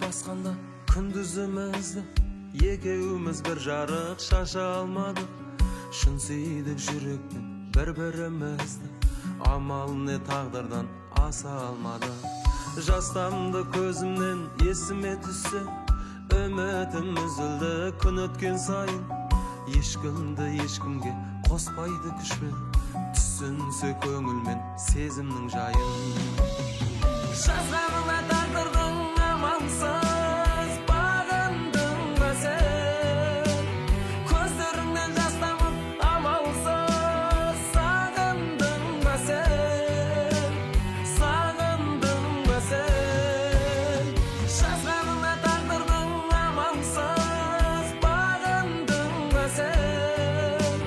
Басқанда күндізімізді екеуміз бір жарық шаша алмадық. Шын сүйдік жүрекпен бір бірімізді, амал не, тағдырдан аса алмадық. Жас тамды көзімнен, есіме түссе, үмітім үзілді күн өткен сайын. Ешкімді ешкімге қоспайды күшпен, түсінсе көңілмен сезімнің жайын. Жазғанына тағдырдың амалсыз бағындың ба сен? Көздеріңнен жас тамып, амалсыз сағындың ба сен? Сағындың ба сен? Жазғанына тағдырдың амалсыз бағындың ба сен?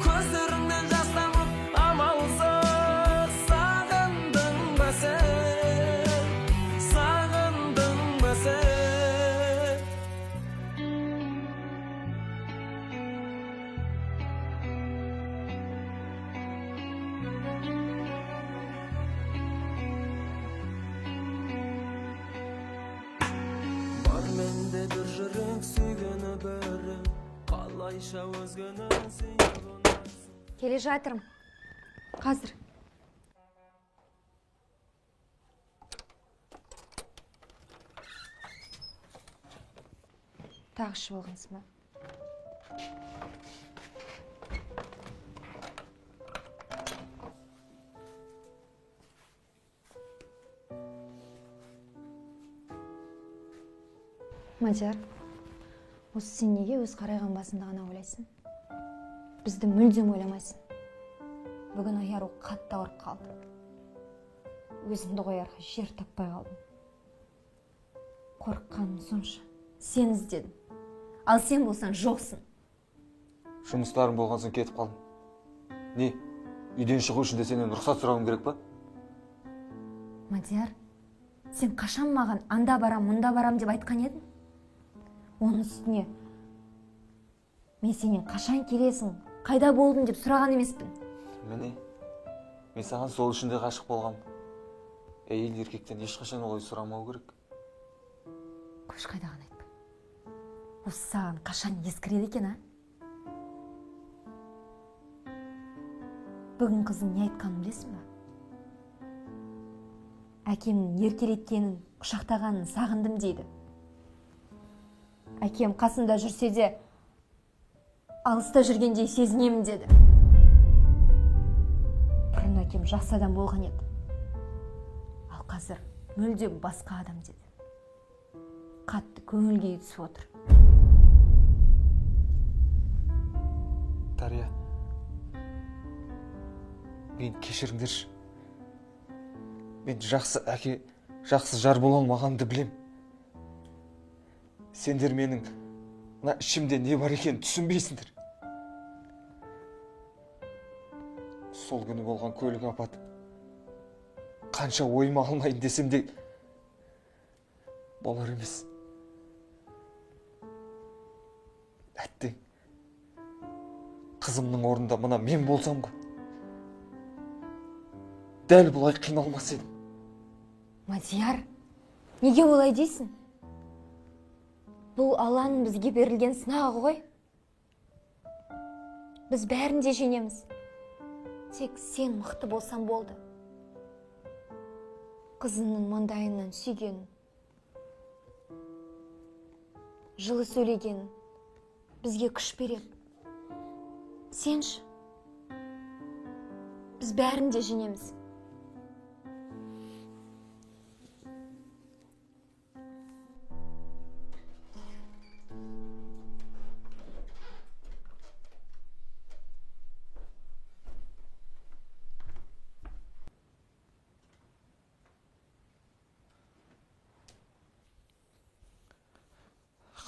Көздеріңнен жас тамып, амалсыз сағындың ба сен? Сағындың ба сен? Бар менде бір жүрек, сүйгені бірі, қалайша өзгені сүйіп ұнатсың? Келе жатырмын. Қазір. Тағы ішіп алғансың ба? Мадияр, осы сен неге өз қарайған басында ғана ойлайсың? Бізді мүлдем ойламайсың. Бүгін Аяру қатты ауырып қалды. Өзімді қоярға жер таппай қалдым. Қорыққаным сонша. Сен іздедім. Ал сен болсаң, жоқсың. Жұмыстарым болған соң кетіп қалдым. Не, үйден шығу үшін де сенен рұқсат сұрауым керек па? Мадияр, сен қашан маған анда барам, мұнда барам деп айтқан едің? Оның үстіне мен сенен қашан келесің, қайда болдың деп сұраған емеспін. Міне, мен саған сол үшін де ғашық болғанмын. Әйел еркектен ешқашан олай сұрамау керек. Қойшы, қайдағыны айтпа. Осы саған қашан ескіреді екен, а? Бүгін қызым не айтқанын білесің ба? Әкемнің еркелеткенін, құшақтағанын сағындым дейді. Әкем қасымда жүрсе де, алыста жүргендей сезінемін деді. Бұрын әкем жақсы адам болған еді, ал қазір мүлдем басқа адам деді. Қатты көңіл күйі түсіп отыр. Дария, мені кешіріңдерші. Мен жақсы әке, жақсы жар бола алмағанымды білем. Сендер менің мына ішімде не бар екенін түсінбейсіңдер. Сол күні болған көлік апаты, қанша ойыма алмайын десем де, болар емес. Әттең, қызымның орнында мына мен болсам ғой, дәл бұлай қиналмас едім. Мадияр, неге олай дейсің? Бұл Алланың бізге берілген сынағы ғой. Біз бәрін де жеңеміз. Тек сен мықты болсаң болды. Қызыңның маңдайынан сүйгенін, жылы сөйлегенін бізге күш береді. Сенші, біз бәрін де жеңеміз.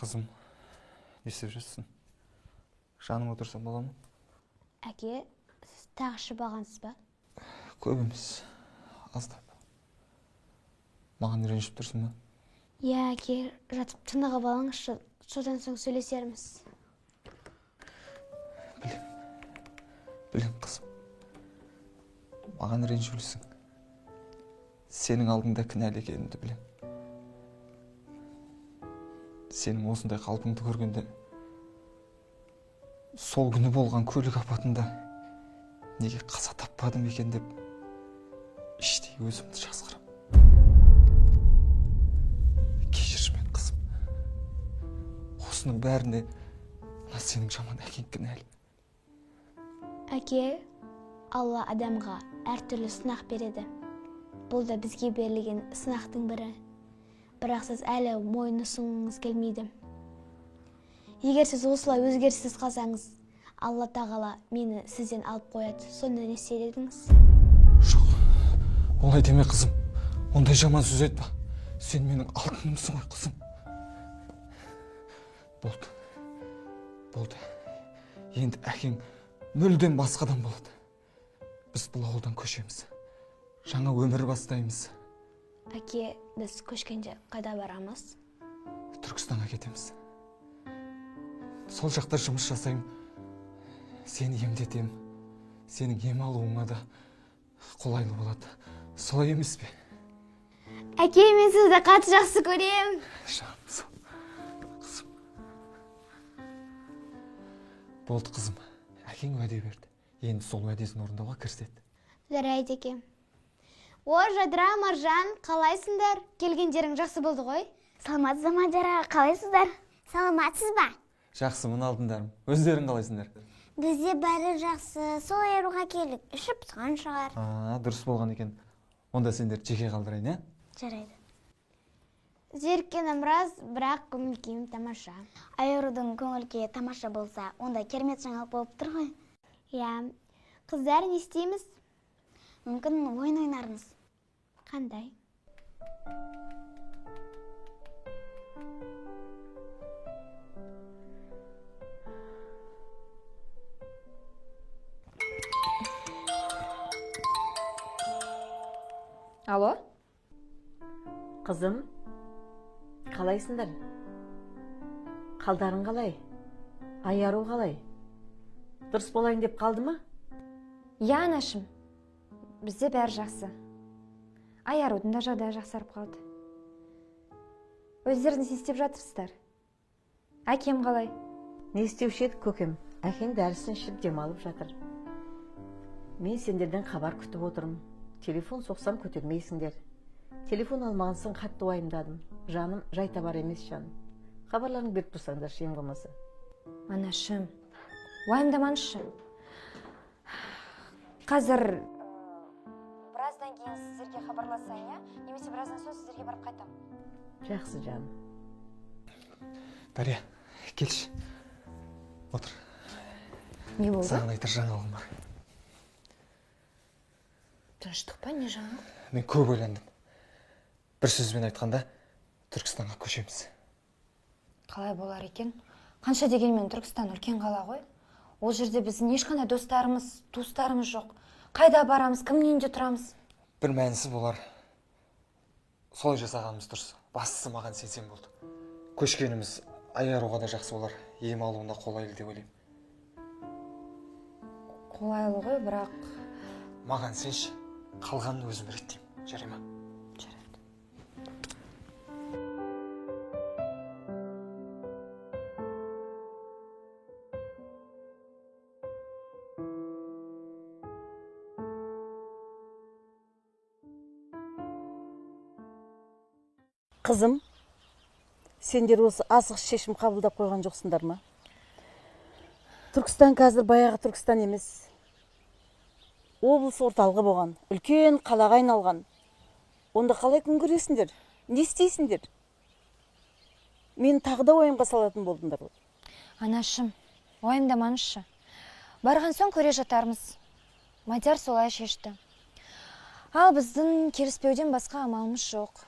Қызым, не істеп жүрсің? Жаныңа отырсам бола ма? Әке, сіз тағы ішіп алғансыз ба? Көп емес, аздап. Маған ренжіп тұрсың ба? Иә, әке, жатып тынығып алыңызшы, содан соң сөйлесерміз. Білем, білем, қызым, маған ренжулісің. Сенің алдыңда кінәлі екенімді білем. Сенің осындай қалпыңды көргенде сол күні болған көлік апатында неге қаза таппадым екен деп іштей өзімді жазғырам. Кешірші мен, қызым. Осының бәріне мына сенің жаман әкең кінәлі. Әке, Алла адамға әртүрлі сынақ береді. Бұл да бізге берілген сынақтың бірі. Бірақ сіз әлі мойын ұсынғыңыз келмейді. Егер сіз осылай өзгеріссіз қалсаңыз, Алла тағала мені сізден алып қояды. Сонда не істер едіңіз? Жоқ, олай деме, қызым. Ондай жаман сөз айтпа. Сен менің алтынымсың ғой, қызым. Болды. Болды. Енді әкең мүлдем басқа адам болады. Біз бұл ауылдан көшеміз. Жаңа өмір бастаймыз. Әке, біз көшкенде қайда барамыз? Түркістанға кетеміз. Сол жақта жұмыс жасаймын. Сені емдетемін. Сенің ем алуыңа да қолайлы болады. Солай емес пе? Әке, мен сізді қатты жақсы көрем. Жаным сол. Қызым. Болды, қызым. Әкең уәде берді. Енді сол уәдесін орындауға кіріседі. Жарайды, әке. О, Жадыра, Маржан, қалайсыңдар? Келгендерің жақсы болды ғой? Саламатсыз ба, Мадияр аға, қалайсыздар? Саламатсыз ба? Жақсымын, алтындарым. Өздерің қалайсыңдар? Бізде бәрі жақсы. Сол айыруға келдік. Ішіп пысқан шығар. А, дұрыс болған екен. Онда сендер жеке қалдырайын, ә? Жарайды. Зеріккенім рас, бірақ көңіл күйім тамаша. Айырудың көңіл күйі тамаша болса, онда керемет жаңалық болып тұр ғой. Иә. Қыздар, не істейміз? Мүмкін ойын ойнармыз. Қандай? Алло? Қызым, қалайсыңдар? Қалдарың қалай? Айару қалай? Дұрыс болайын деп қалды ма? Иә, анашым. Бізде бәрі жақсы. Айарудың да жағдайы жақсарып қалды. Өздеріңіз не істеп жатырсыздар? Әкем қалай? Не істеуші едік, көкем? Әкең дәрісін ішіп демалып жатыр. Мен сендерден хабар күтіп отырмын. Телефон соқсам көтермейсіңдер. Телефон алмаған соң қатты уайымдадым. Жаным жай табар емес, жаным. Хабарларыңды беріп тұрсаңдаршы, ең болмаса. Анашым, уайымдамаңызшы. Қазір біраздан кейін сіздерге хабарласайын, иә? Немесе біраздан соң сіздерге барып қайтамын. Жақсы, жаным. Дария, келші. Отыр. Не болды? Саған айтар жаңалығым бар. Тыныштық па, не жаңалық? Мен көп ойландым. Бір сөзбен айтқанда, Түркістанға көшеміз. Қалай болар екен? Қанша дегенмен Түркістан үлкен қала ғой. Ол жерде біздің ешқандай достарымыз, туыстарымыз жоқ. Қайда барамыз, кімнің үйінде тұрамыз? Бір мәнісі болар. Солай жасағанымыз дұрыс. Бастысы маған сенсең болды. Көшкеніміз Аяруға да жақсы болар. Ем алуына қолайлы деп ойлаймын. Қолайлы ғой, бірақ Маған сенші, қалғанын өзім реттеймін. Жарай ма? Жарайды. Қызым, сендер осы асығыс шешім қабылдап қойған жоқсыңдар ма? Түркістан қазір баяғы Түркістан емес. Облыс орталығы болған, үлкен қалаға айналған. Онда қалай күн көресіңдер? Не істейсіңдер? Мені тағы да уайымға салатын болдыңдар ғой. Анашым, уайымдамаңызшы. Барған соң көре жатармыз. Мадияр солай шешті. Ал біздің келіспеуден басқа амалымыз жоқ.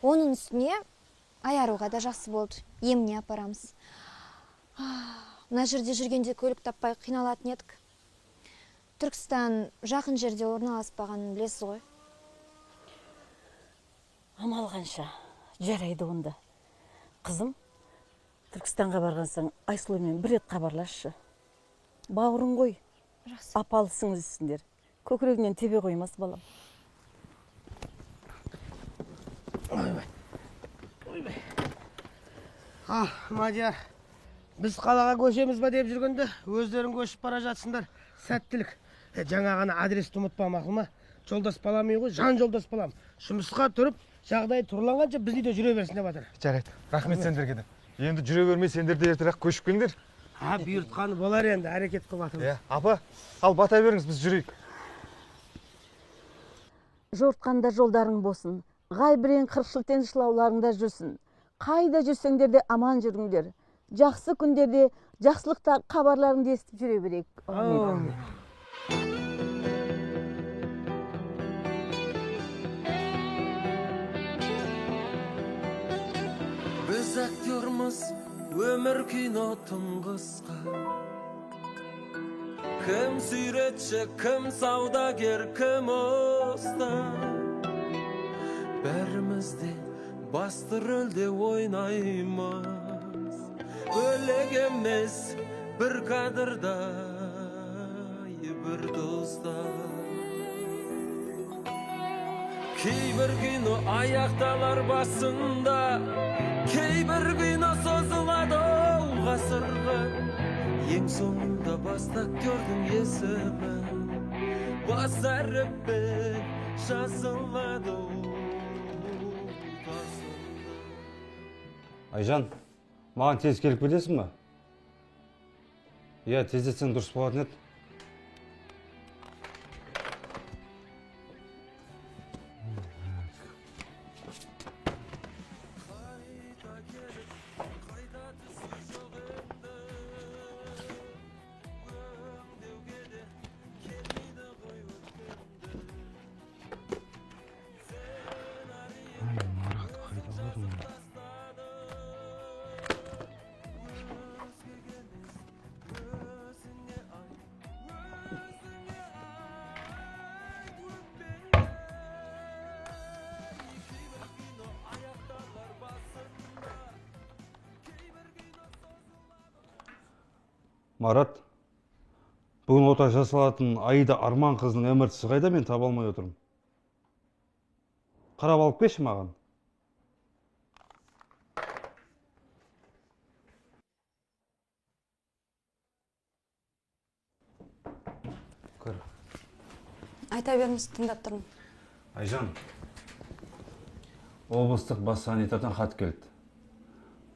Оның үстіне Аяруға да жақсы болды. Еміне апарамыз. Мына жерде жүргенде көлік таппай қиналатын едік. Түркістан жақын жерде орналаспағанын білесіз ғой. Амал қанша, жарайды онда. Қызым, Түркістанға барған соң Айсұлумен бір рет хабарласшы. Бауырың ғой. Жақсы. Апалы сіңлісіңдер. Көкірегінен тебе қоймас балам. Ойбай. Ойбай. Ал, Мадияр, біз қалаға көшеміз ба деп жүргенде, өздерің көшіп бара жатсыңдар. Сәттілік. Жаңа ғана адресті ұмытпа, мақұл ма? Жолдас балам үй ғой, жан жолдас балам. Жұмысқа тұрып, жағдай тұрланғанша біздің үйде жүре берсін деп жатыр. Жарайды, рахмет сендерге де. Енді жүре бермей, сендер де ертерек көшіп келіңдер. А, бұйыртқаны болар енді, әрекет қылып жатырмыз. Иә, апа, ал бата беріңіз, біз жүрейік. Жортқанда жолдарың болсын, ғайбірен қыршылтен шылауларыңда жүрсін. Қайда жүрсеңдер де аман жүріңдер. Жақсы күндерде жақсылықта хабарларыңды естіп жүре берейік. Әумин. Біз актермыз, өмір кино тым қысқа. Кім суретші, кім саудагер, кім ұста. Бәріміз де басты рөлде ойнаймыз. Бөлек емес бір кадрда, бір тұста. Кейбір кино аяқталар басында, кейбір кино созылады ол ғасырға. Ең соңында басты актердің есімі бас әріппен жазылады ол. Айжан, маған тез келіп кетесің ба? Иә, тездетсең дұрыс болатын еді. Ай, Марат, қайда болдың? Марат, бүгін ота жасалатын Аида Арман қызының МРТ-сі қайда, мен таба алмай отырмын. Қарап алып келші маған. Көр. Айта беріңіз, тыңдап тұрмын. Айжан, облыстық бас санитардан хат келді.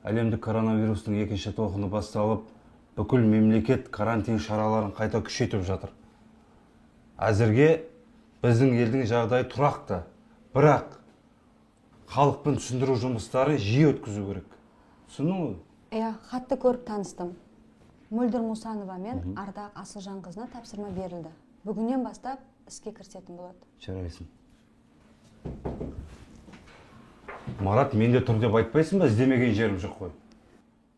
Әлемдік коронавирустың екінші толқыны басталып, бүкіл мемлекет карантин шараларын қайта күшейтіп жатыр. Әзірге біздің елдің жағдайы тұрақты, бірақ халықпен түсіндіру жұмыстарын жиі өткізу керек. Түсіндің ғой? Иә, хатты көріп таныстым. Мөлдір Мусанова мен Ардақ Асылжан қызына тапсырма берілді. Бүгіннен бастап іске кірісетін болады. Жарайсың. Марат, менде тұр деп айтпайсың ба? Іздемеген жерім жоқ қой.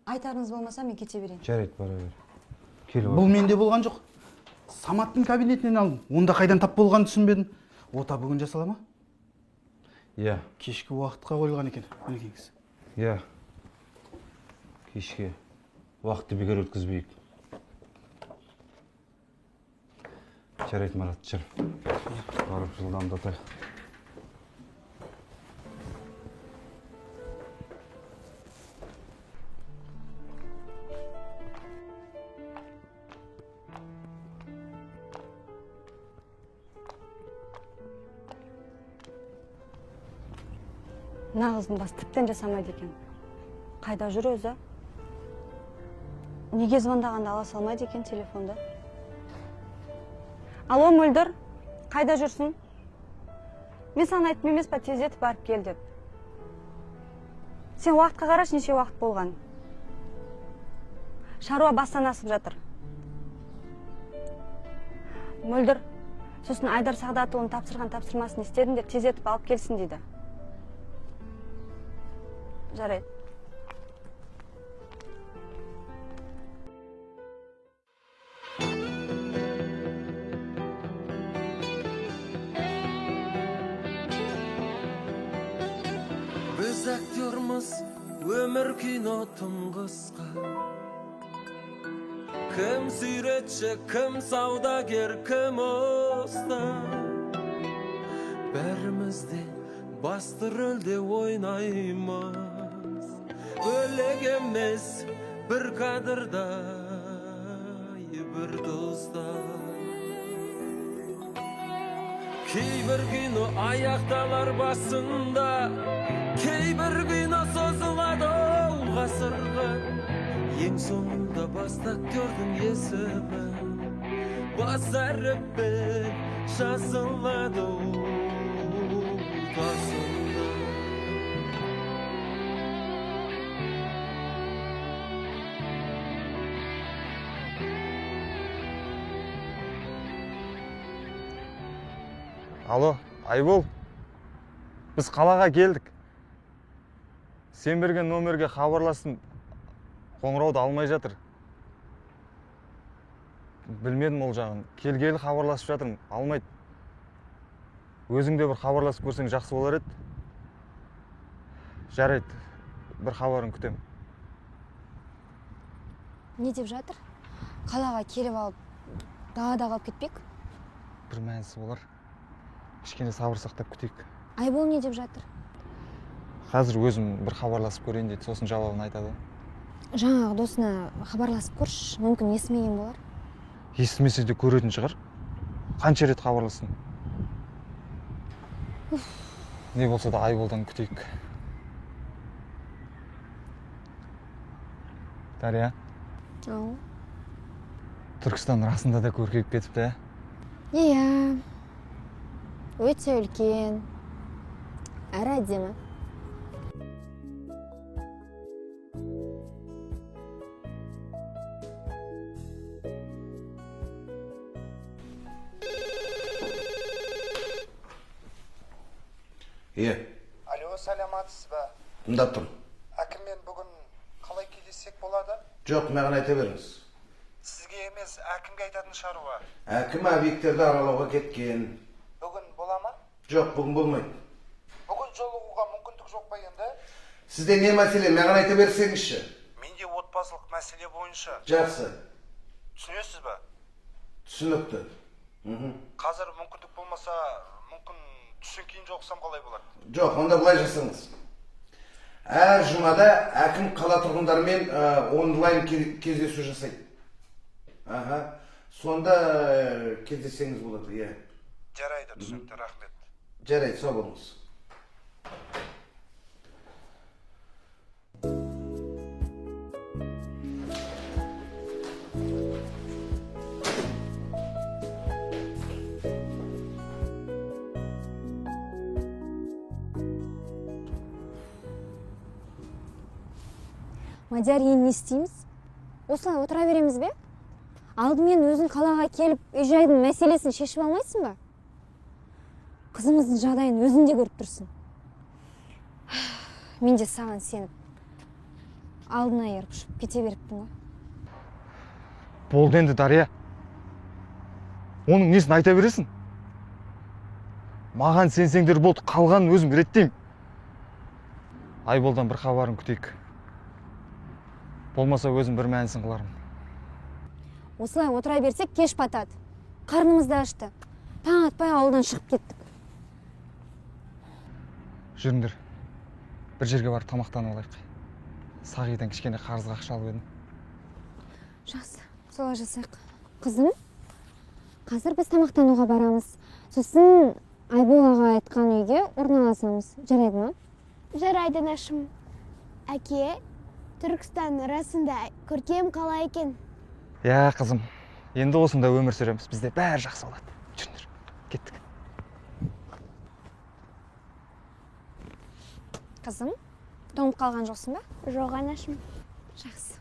Айтарыңыз болмаса, мен кете берейін. Жарайды, бара бер. Кел, Бұл менде болған жоқ. Саматтың кабинетінен алдым. Онда қайдан тап болғанын түсінбедім. Ота бүгін жасала ма? Иә. Кешкі уақытқа қойылған екен, мінекейіңіз. Иә. Кешке. Уақытты бекер өткізбейік. Жарайды, Марат, жүр. Барып жылдамдатайық. Мына қыздың басы тіптен жасамайды екен. Қайда жүр өзі? Неге звондағанда ала салмайды екен телефонды? Алло, Мөлдір, қайда жүрсің? Мен саған айттым емес па, тездетіп барып кел деп. Сен уақытқа қарашы, неше уақыт болған. Шаруа бастан асып жатыр. Мөлдір, сосын Айдар Сағдатұлының тапсырған тапсырмасын істедіңдер, тездетіп алып келсін дейді. Жарайды. Біз актермыз, өмір кино тым қысқа. Кім суретші, кім саудагер, кім ұста. Бәріміз де басты рөлде ойнаймыз. Бөлек емес бір кадрдай, бір тұстай. Кейбір кино аяқталар басында, кейбір кино созылады ол ғасырға. Ең соңында басты актердің есімі бас әріппен жазылады басында. Алло, Айбол, біз қалаға келдік. Сен берген номерге хабарластым, қоңырауды алмай жатыр. Білмедім ол жағын. Келгелі хабарласып жатырмын, алмайды. Өзің де бір хабарласып көрсең жақсы болар еді. Жарайды, бір хабарын күтемін. Не деп жатыр? Қалаға келіп алып, далада қалып кетпек? Бір мәнісі болар. Кішкене сабыр сақтап күтейік. Айбол не деп жатыр? Қазір өзім бір хабарласып көрейін дейді, сосын жауабын айтады. Жаңағы досына хабарласып көрші, мүмкін естімеген болар. Естімесе де көретін шығар. Қанша рет хабарластым. Не болса да Айболдан күтейік. Дария. Ау. Түркістан расында да көркейіп кетіпті, ә? Иә. Өте үлкен, әрі әдемі. Е. Алло, саламатсыз ба? Тыңдап тұрмын. Әкіммен бүгін қалай кездессек болады? Жоқ, маған айта беріңіз. Сізге емес, әкімге айтатын шаруа. Әкім объекттерді аралауға кеткен. Бүгін бола ма? Жоқ, бүгін болмайды. Бүгін жолығуға мүмкіндік жоқ па енді? Сізде не мәселе, маған айта берсеңізші. Менде отбасылық мәселе бойынша. Жақсы. Түсінесіз ба? Түсінікті. Қазір мүмкіндік болмаса, мүмкін түстен кейін жолықсам қалай болады? Жоқ, онда былай жасаңыз. Әр жұмада әкім қала тұрғындарымен онлайн кездесу жасайды. Аха. Сонда кездессеңіз болады, иә. Жарайды, түсінікті, рахмет. Жарайды, сау болыңыз. Мадияр, енді не істейміз? Осылай отыра береміз бе? Алдымен өзің қалаға келіп, үй-жайдың мәселесін шешіп алмайсың ба? Қызымыздың жағдайын өзің де көріп тұрсың. Мен де саған сеніп, алдына еріп ұшып кете беріппін ғой. Болды енді, Дария. Оның несін айта бересің? Маған сенсеңдер болды, қалғанын өзім реттеймін. Айболдан бір хабарын күтейік. Болмаса өзім бір мәнісін қылармын. Осылай отыра берсек кеш батады. Қарнымыз да ашты. Таң атпай ауылдан шығып кеттік. Жүріңдер. Бір жерге барып тамақтанып алайық. Сағидан кішкене қарызға ақша алып едім. Жақсы, солай жасайық. Қызым, қазір біз тамақтануға барамыз. Сосын Айбол аға айтқан үйге орналасамыз. Жарайды ма? Жарайды, анашым. Әке, Түркістан расында көркем қала екен. Иә, қызым, енді осында өмір сүреміз. Бізде бәрі жақсы болады. Жүріңдер, кеттік. Қызым, тоңып қалған жоқсың ба? Жоқ, анашым. Жақсы.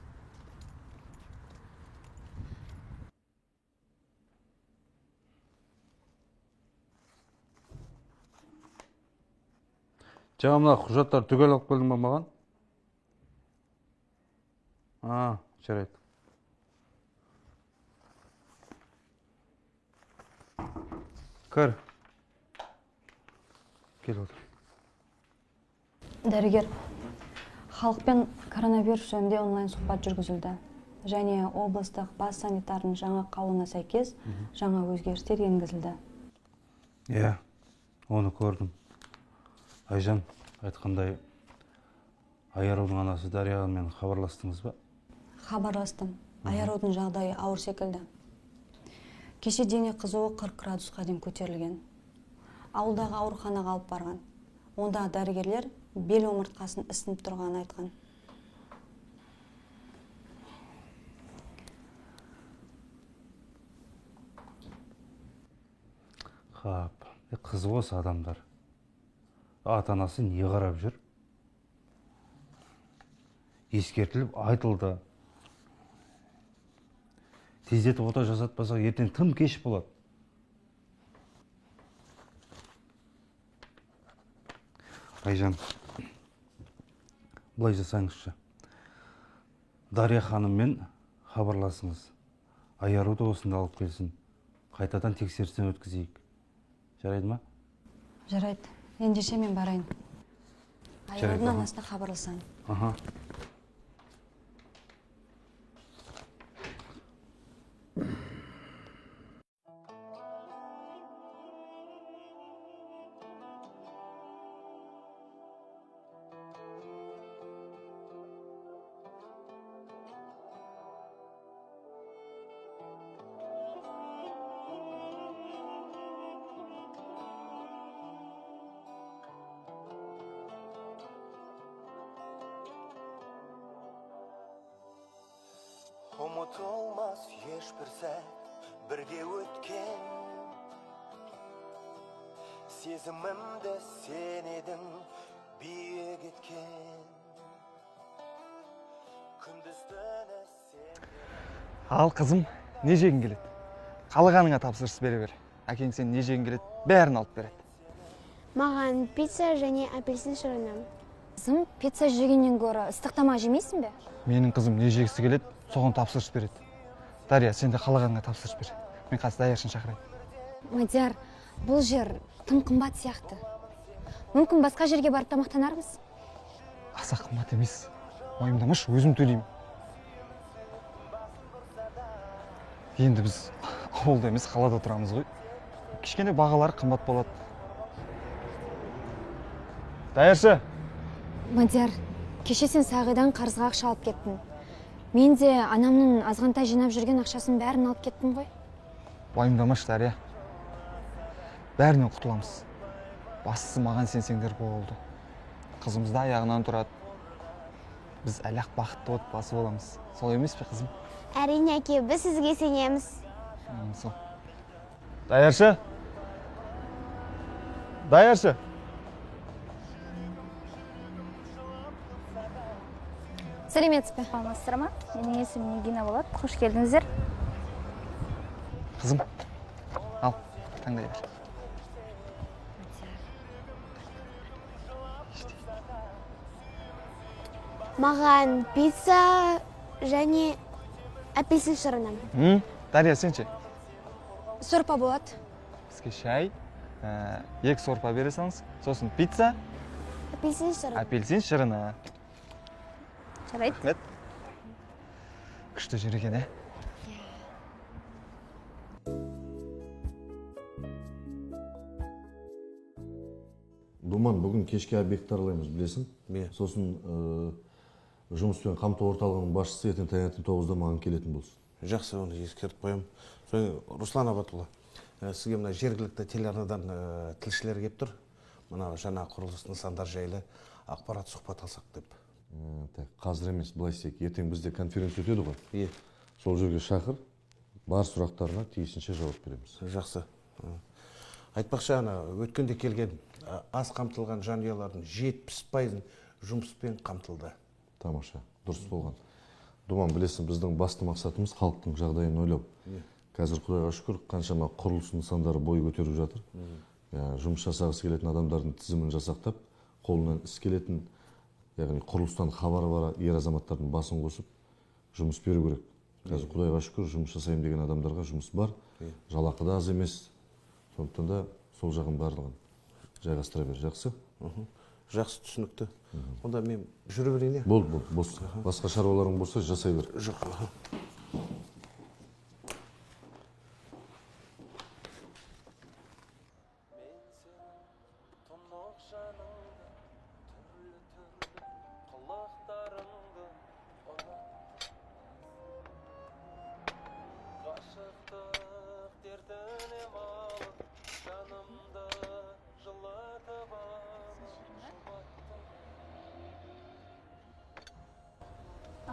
Жаңа мына құжаттар түгел алып келдің ба маған? А, жарайды. Кір. Кел отыр. Дәрігер, халықпен коронавирус жөнінде онлайн сұхбат жүргізілді. Және облыстық бас санитардың жаңа қаулына сәйкес жаңа өзгерістер енгізілді. Иә, оны көрдім. Айжан айтқандай, Айарудың анасы Дариямен хабарластыңыз ба? Хабарластым. Айарудың жағдайы ауыр секілді. Кеше дене қызуы 40 градусқа дейін көтерілген. Ауылдағы ауруханаға алып барған. Онда дәрігерлер бел омыртқасын ісініп тұрғанын айтқан. Қап, қызық осы адамдар. Ата-анасы не қарап жүр? Ескертіліп айтылды. Тездетіп ота жасатпасақ, ертең тым кеш болады. Айжан, былай жасаңызшы. Дария ханыммен хабарласыңыз. Аяруды осында алып келсін. Қайтадан тексерістен өткізейік. Жарайды ма? Жарайды. Ендеше мен барайын. Айарудың анасына хабарласайын. Аха. Ұмытылмас ешбір сәт бірге өткен сезімімді сен едің биік еткен күндіз түні сен. Ал қызым, не жегің келеді? Қалағаныңа тапсырыс бере бер. Әкең сен не жегің келеді, бәрін алып береді. Маған пицца және апельсин шырыны. Қызым, пицца жегеннен гөрі ыстық тамақ жемейсің бе? Менің қызым не жегісі келеді, соған тапсырыс береді. Дария, сен де қалағаныңа тапсырыс бер. Мен қазір даяршыны шақырайын. Мадияр, бұл жер тым қымбат сияқты. Мүмкін басқа жерге барып тамақтанармыз? Аса қымбат емес. Уайымдамашы, өзім төлеймін. Енді біз ауылда емес, қалада тұрамыз ғой. Кішкене бағалары қымбат болады. Даяршы! Мадияр, кеше сен Сағидан қарызға ақша алып кеттің. Мен де анамның азғантай жинап жүрген ақшасын бәрін алып кеттім ғой. Уайымдамашы, Дария. Бәрінен құтыламыз. Бастысы маған сенсеңдер болды. Қызымыз да аяғынан тұрады. Біз әлі-ақ бақытты отбасы боламыз. Солай емес пе, қызым? Әрине, әке, біз сізге сенеміз. Сол. Даяршы! Даяршы! Сәлеметсіз бе? Саламатсыздар ма? Менің есімім Нигина болады. Қош келдіңіздер. Қызым, ал, таңдай бер. Маған пицца және апельсин шырыны. Дария, сен ше? Сорпа болады. Бізге шай, 2 сорпа бере салыңыз, сосын пицца, апельсин шырыны. Апельсин шырыны. Жарайды. Рахмет. Күшті жер екен, ә? Думан, бүгін кешке объект аралаймыз, білесің? Сосын жұмыспен қамту орталығының басшысы ертең таңертең 9-да маған келетін болсын. Жақсы, оны ескертіп қоямын. Сосын Руслан Абатұлы, сізге мына жергілікті телеарнадан тілшілер келіп тұр. Мына жаңа құрылыс нысандар жайлы ақпарат сұхбат алсақ деп. Так, қазір емес, былай істейік. Ертең бізде конференция өтеді ғой. Сол жерге шақыр, бар сұрақтарына тиісінше жауап береміз. Жақсы. Айтпақшы, ана өткенде келген аз қамтылған жанұялардың 70%-ын жұмыспен қамтылды. Тамаша, дұрыс болған. Думан, білесің, біздің басты мақсатымыз халықтың жағдайын ойлау. Қазір Құдайға шүкір, қаншама құрылыс нысандары бой көтеріп жатыр. Жұмыс жасағысы келетін адамдардың тізімін жасақтап, қолынан іс келетін, яғни құрылыстан хабары бар ер азаматтардың басын қосып жұмыс беру керек. Қазір Құдайға шүкір, жұмыс жасаймын деген адамдарға жұмыс бар, жалақы да аз емес. Сондықтан да сол жағын барлығын жайғастыра бер, жақсы? Жақсы, түсінікті. Онда мен жүре берейін, иә? Болды, болды, бос. Басқа шаруаларың болса жасай бер. Жоқ.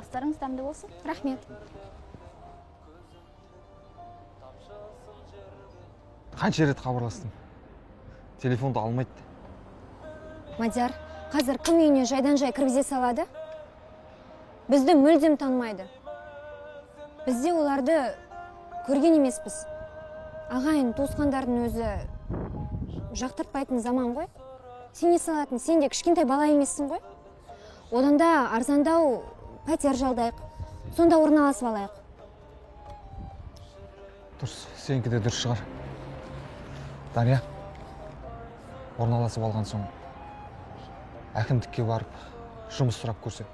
Астарыңыз дәмді болсын. Рахмет. Қанша рет хабарластым. Телефонды алмайды. Мадияр, қазір кім үйіне жайдан-жай кіргізе салады? Бізді мүлдем танымайды. Бізде оларды көрген емеспіз. Ағайын, туысқандардың өзі жақтыртпайтын заман ғой. Сене салатын, сен де кішкентай бала емессің ғой. Одан да арзандау пәтер жалдайық. Сонда орналасып алайық. Дұрыс, сенікі де дұрыс шығар. Дария, орналасып алған соң әкімдікке барып жұмыс сұрап көрсек.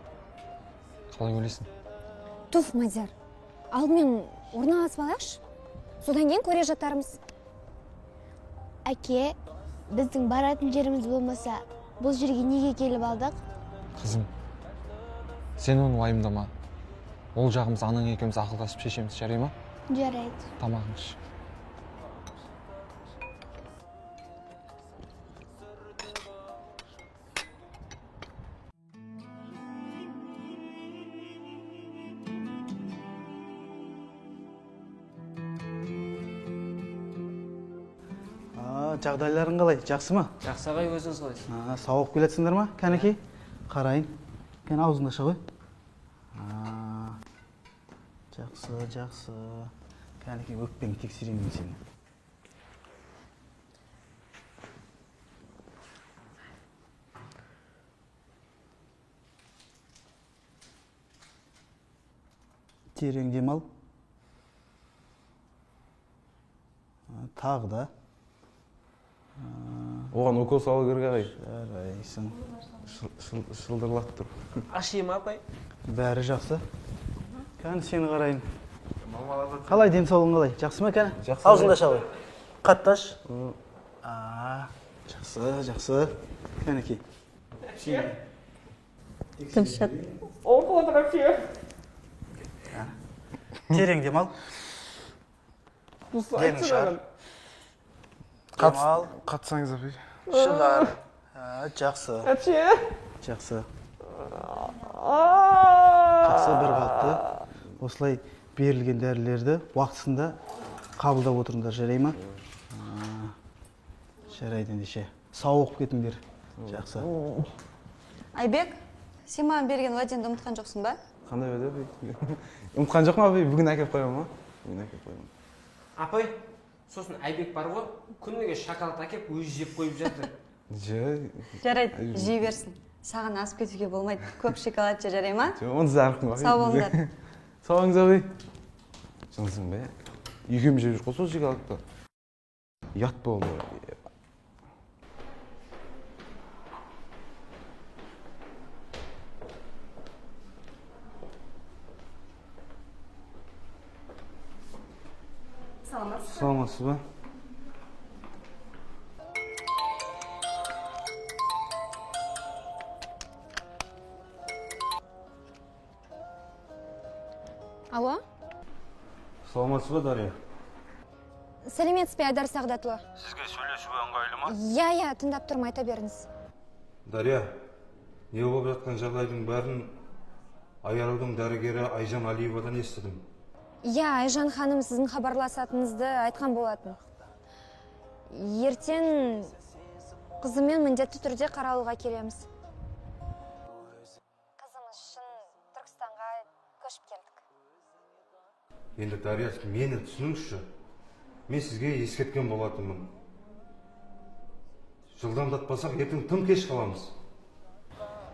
Қалай ойлайсың? Туф, Мадияр, алдымен орналасып алайықшы. Содан кейін көре жатармыз. Әке, біздің баратын жеріміз болмаса, бұл жерге неге келіп алдық? Қызым, сен оны уайымдама. Ол жағымыз анаң екеуміз ақылдасып шешеміз, жарай ма? Жарайды. Тамағыңды іш. Жағдайларың қалай? Жақсы ма? Жақсы ағай, өзіңіз қалайсыз? Сауығып келатсыңдар ма? Кәнекей, қарайын. Кәне аузыңды аша ғой. Жақсы, жақсы. Кәнекей, өкпеңді тексерейін мен сені. Терең демал. Тағы да. Оған укол салу керек ағай. Жарайсың. Шылдырлатып тұр. Аши ма апай? Бәрі жақсы. Кәні сені қарайын. Қалай денсаулығың қалай? Жақсы ма кәні? Жақсы. Аузыңды аша ғой. Қатты аш. Жақсы, жақсы. Кәнекей. Терең демал. Демің шығар. Демал. Қатсаңыз апай. Шығар. Жақсы. Жақсы. Жақсы, бір қалыпты. Осылай берілген дәрілерді уақытысында қабылдап отырыңдар, жарай ма? Жарайды ендеше. Сауығып кетіңдер. Жақсы. Айбек, сен маған берген уәдеңді ұмытқан жоқсың ба? Қандай уәде апай? Ұмытқан жоқпын апай, бүгін әкеліп қоямын ма? Бүгін әкеліп қоямын. Апай, сосын Айбек бар ғой, күніге шоколад әкеп өзі жеп қойып жатыр. Жарайды, жей берсін. Саған асып кетуге болмайды. Көп шоколад же, жарай ма? Жоқ, онсыз да арықпын. Сау болыңдар. Сау болыңыз апай. Жынсың ба? Екеуміз жеп жүрік қой сол шоколадты. Ұят болды. Саламатсыз. Саламатсыз ба? Алло? Саламатсыз ба, Дария? Сәлеметсіз бе, Айдар Сағдатұлы? Сізге сөйлесуге ыңғайлы ма? Иә, иә, тыңдап тұрмын, айта беріңіз. Дария, не болып жатқан жағдайдың бәрін Айарудың дәрігері Айжан Алиевадан естідім. Иә, Айжан ханым сіздің хабарласатыныңызды айтқан болатын. Ертең қызыммен міндетті түрде қаралуға келеміз. Қызымыз үшін Түркістанға көшіп келдік. Енді Дария, мені түсініңізші. Мен сізге ескерткен болатынмын. Жылдамдатпасақ, ертең тым кеш қаламыз.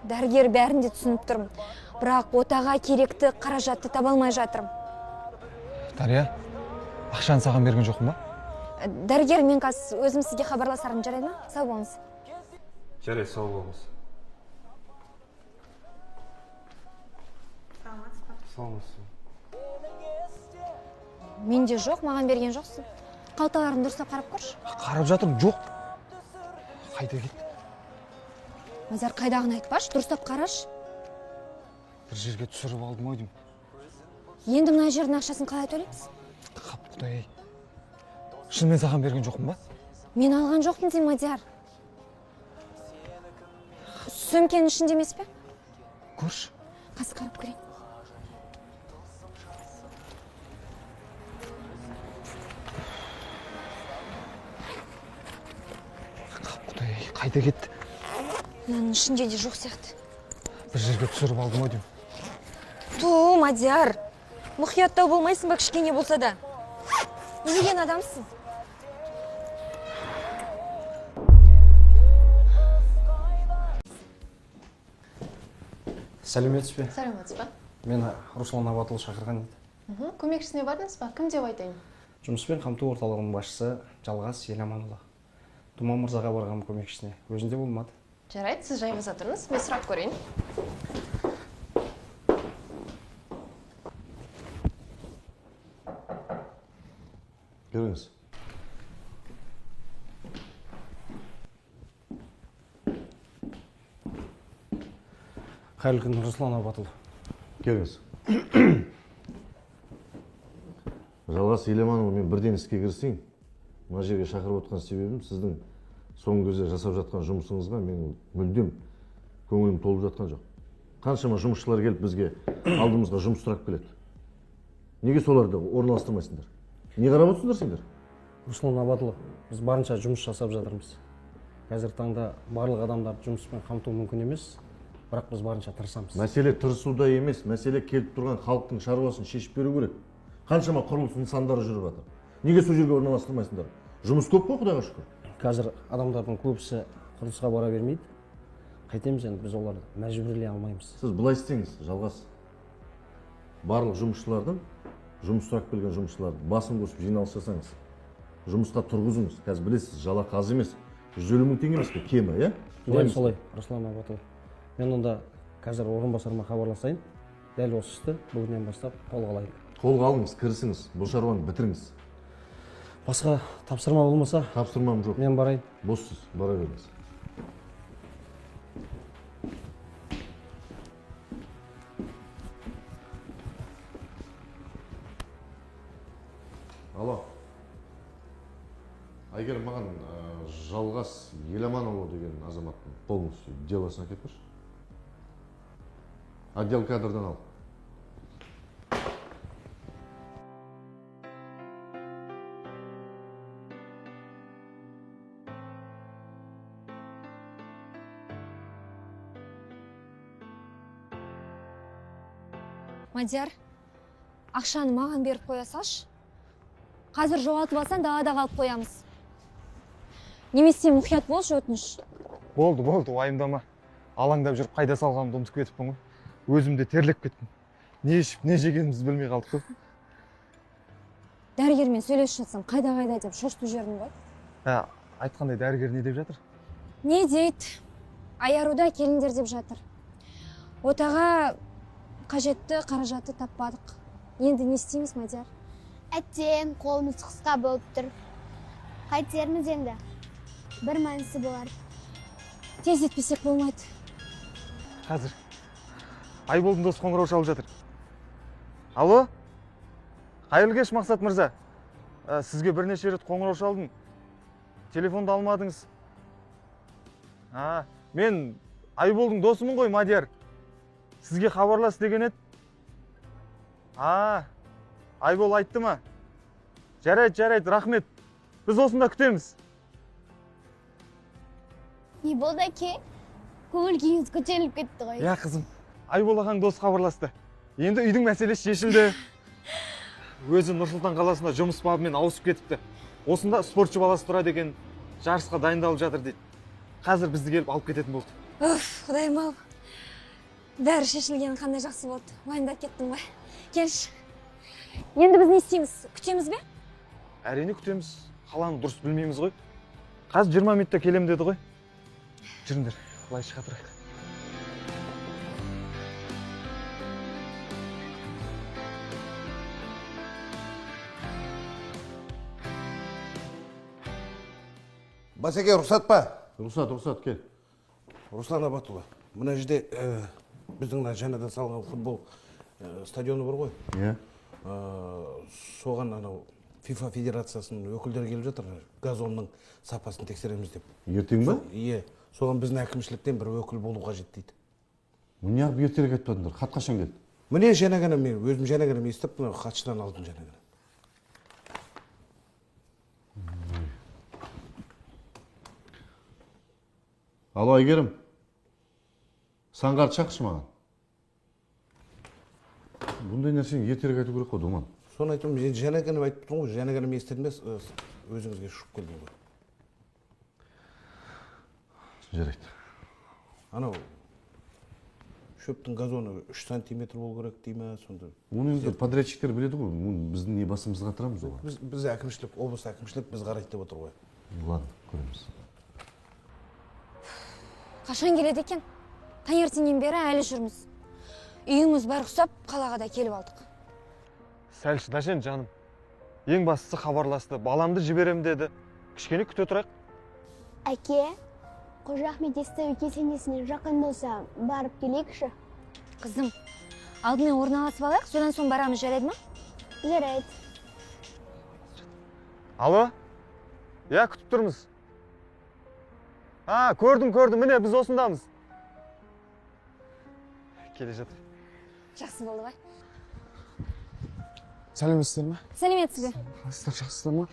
Дәрігер бәрін де түсініп тұрмын. Бірақ отаға керекті қаражатты таба алмай жатырмын. Дария, ақшаны саған берген жоқпын ба? Дәрігер, мен қазір өзім сізге хабарласармын, жарайды ма? Сау болыңыз. Жарайды, сау болыңыз. Саламатсыз ба? Менде жоқ, маған берген жоқсың. Қалталарын дұрыстап қарап көрші. Қарап жатырмын, жоқ. Қайда кетті? Мадияр, қайдағыны айтпашы, дұрыстап қарашы. Бір жерге түсіріп алдым ау деймін. Енді мына жердің ақшасын қалай төлейміз? Қап, құдай. Шынымен саған берген жоқпын ба? Мен алған жоқпын деймін, Мадияр. Сөмкенің ішінде емес пе? Көрші. Қазір қарап көрейін. Қайда кетті? Мынаның ішінде де жоқ сияқты. Бір жерге түсіріп алдым ау деймін. Ту, Мадияр, мұқияттау болмайсың ба кішкене болса да? Не деген адамсың? Сәлеметсіз бе? Сәлеметсіз ба? Мені Руслан Абатұлы шақырған еді. Көмекшісіне бардыңыз ба? Кім деп айтайын? Жұмыспен қамту орталығының басшысы Жалғас Еламанұлы. Думан мырзаға барған көмекшісіне. Өзінде болмады. Жарайды, сіз жайғаса тұрыңыз, мен сұрап көрейін. Кіріңіз. Қайырлы күн, Руслан Абатұлы. Келіңіз. Жалғас Еламанұлы, мен бірден іске кірісейін. Мына жерге шақырып отқан себебім сіздің соңғы кезде жасап жатқан жұмысыңызға мен мүлдем көңілім толып жатқан жоқ. Қаншама жұмысшылар келіп бізге алдымызға жұмыс сұрап келеді. Неге соларды орналастырмайсыңдар? Не қарап отырсыңдар сендер? Руслан Абатұлы, біз барынша жұмыс жасап жатырмыз. Қазіргі таңда барлық адамдарды жұмыспен қамту мүмкін емес, бірақ біз барынша тырысамыз. Мәселе тырысуда емес, мәселе келіп тұрған халықтың шаруасын шешіп беру керек. Қаншама құрылыс нысандары жүріп жатыр. Неге сол жерге орналастырмайсыңдар? Жұмыс көп қой, Құдайға шүкір. Қазір адамдардың көбісі құрылысқа бара бермейді. Қайтеміз енді, біз оларды мәжбүрлей алмаймыз. Сіз былай істеңіз, Жалғас. Барлық жұмысшылардың, жұмыс сұрап келген жұмысшыларды басын қосып жиналыс жасаңыз. Жұмысқа тұрғызыңыз. Қазір білесіз, жалақы аз емес. 150 мың теңге емес пе, кемі, иә? Дәл солай, Руслан Абатұлы. Мен онда қазір орынбасарыма хабарласайын. Дәл осы істі бүгіннен бастап қолға алайық. Қолға алыңыз, кірісіңіз, бұл шаруаны бітіріңіз. Басқа тапсырма болмаса? Тапсырмам жоқ. Мен барайын. Боссыз, бара беріңіз. Алло. Әйгерім, маған Жалғас Еламанұлы деген азаматтың полностью делосын әкеліп берші. Отдел кадрдан ал. Мадияр, ақшаны маған беріп қоя салшы. Қазір жоғалтып алсаң, далада қалып қоямыз. Немесе мұқият болшы, өтініш. Болды, болды, уайымдама. Алаңдап жүріп қайда салғанымды ұмытып кетіппін ғой. Өзім де терлеп кеттім. Не ішіп, не жегенімізді білмей қалдық қой. Дәрігермен сөйлесіп жатсам, қайда-қайда деп шошытып жібердім ғой. Айтқандай дәрігер не деп жатыр? Не дейді? Аяруда келіңдер деп жатыр. Отаға қажетті қаражатты таппадық. Енді не істейміз, Мадияр? Әттең, қолымыз қысқа болып тұр. Қайтерміз енді. Бір мәнісі болар. Тездетпесек болмайды. Қазір. Айболдың досы қоңырау шалып жатыр. Алло? Қайырлы кеш, Мақсат мырза. Сізге бірнеше рет қоңырау шалдым. Телефонды алмадыңыз. Мен Айболдың досымын ғой, Мадияр. Сізге хабарлас деген еді. Айбол айтты ма? Жарайды, жарайды, рахмет. Біз осында күтеміз. Не болды, әке? Көңіл күйіңіз көтеріліп кетті ғой. Иә, қызым. Айбол ағаң досы хабарласты. Енді үйдің мәселесі шешілді. Өзі Нұр-Сұлтан қаласында жұмыс бабымен ауысып кетіпті. Осында спортшы баласы тұрады екен, жарысқа дайындалып жатыр дейді. Қазір бізді келіп алып кететін болды. Оф, Құдайым ау. Бәрі шешілгені қандай жақсы болды. Уайымдап кеттім ғой. Келші. Енді біз не істейміз? Күтеміз бе? Әрине күтеміз. Қаланы дұрыс білмейміз ғой. Қазір 20 минутта келем деді ғой. Жүріңдер, былай шыға тұрайық. Басеке, рұқсат па? Рұқсат, рұқсат, кел. Руслан Абатұлы, мына жерде біздің мына жаңадан салынған футбол стадионы бар ғой. Иә. Соған анау ФИФА федерациясының өкілдері келіп жатыр, газонның сапасын тексереміз деп. Ертең ба? Иә. Соған біздің әкімшіліктен бір өкіл болу қажет дейді. Неғып ертерек айтпадыңдар? Хат қашан келді? Міне жаңа ғана мен өзім жаңа ғана естіп, мына хатшыдан алдым жаңа ғана. Алло, Әйгерім. Саңғарды шақыршы маған. Бұндай нәрсені ертерек айту керек қой, Думан. Соны айтамын, мен жаңа ғана айтып тұрмын ғой, жаңа ғана естідім бе, өзіңізге ұшып келдім ғой. Жарайды. Анау шөптің газоны 3 сантиметр болу керек дей ме, сонда. Оны енді подрядчиктер біледі ғой, оны біздің не басымызға қатырамыз оған. Біз әкімшілік, облыс әкімшілік біз қарайды деп отыр ғой. Ладно, көреміз. Қашан келеді екен? Таңертеңнен бері әлі жүрміз. Үйіміз бар ұқсап, қалаға да келіп алдық. Сәл шыдашы енді, жаным. Ең бастысы хабарласты, баламды жіберем деді. Кішкене күте тұрайық. Әке, Қожа Ахмет Яссауи кесенесіне жақын болса, барып келейікші. Қызым, алдымен орналасып алайық, содан соң барамыз, жарайды ма? Жарайды. Алло? Иә, күтіп тұрмыз. А, көрдім, көрдім, міне біз осындамыз. Келе жатыр. Жақсы болды ғой. Сәлеметсіздер ме? Сәлеметсіз бе? Қалайсыздар, жақсысыздар ма?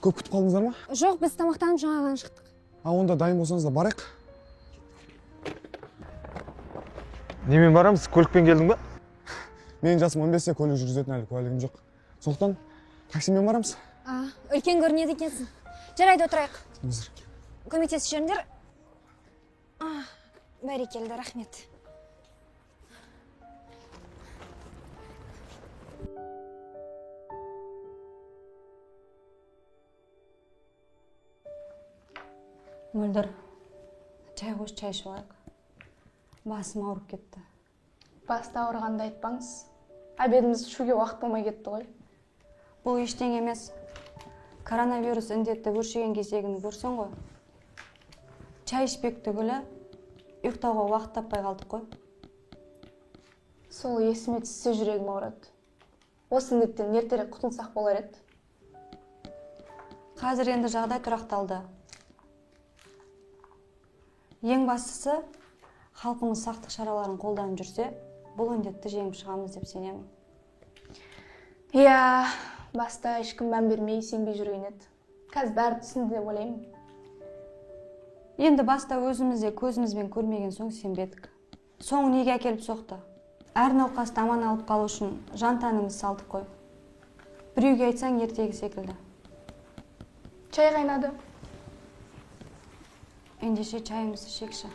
Көп күтіп қалдыңыздар ма? Жоқ, біз тамақтанып жаңа ғана шықтық. А, онда дайын болсаңыздар барайық. Немен барамыз? Көлікпен келдің бе? Менің жасым 15-те, көлік жүргізетін әлі куәлігім жоқ. Сондықтан таксимен барамыз. А, үлкен көрінеді екенсің. Жарайды, отырайық. Жүріңіздер. Көмектесіп жіберіңдер. Бәрекелді, рахмет. Мөлдір, чай қойшы, чай ішіп алайық. Басым ауырып кетті. Басты ауырғанды айтпаңыз. Обедімізді ішуге уақыт болмай кетті ғой. Бұл ештеңе емес. Коронавирус індеті өршіген кезегін көрсең ғой. Чай ішпек түгілі, ұйықтауға уақыт таппай қалдық қой. Сол есіме түссе жүрегім ауырады. Осы індеттен ертерек құтылсақ болар еді. Қазір енді жағдай тұрақталды. Ең бастысы, халқымыз сақтық шараларын қолданып жүрсе, бұл індетті жеңіп шығамыз деп сенемін. Иә, баста ешкім мән бермей, сенбей жүрген еді. Қазір бәрі түсінді деп ойлаймын. Енді баста өзіміз де көзімізбен көрмеген соң сенбедік. Соңы неге әкеліп соқты? Әр науқасты аман алып қалу үшін жан тәніміз салдық қой. Біреуге айтсаң ертегі секілді. Чай қайнады. Ендеше чайымызды ішейікші.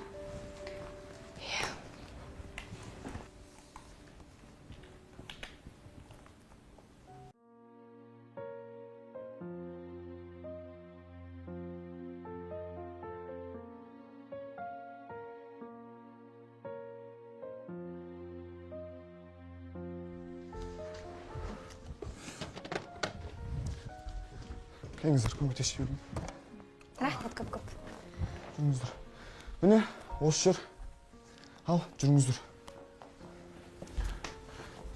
Келіңіздер, көмектесіп жіберейін. Рахмет көп-көп. Жүріңіздер. Міне, осы жер. Ал, жүріңіздер.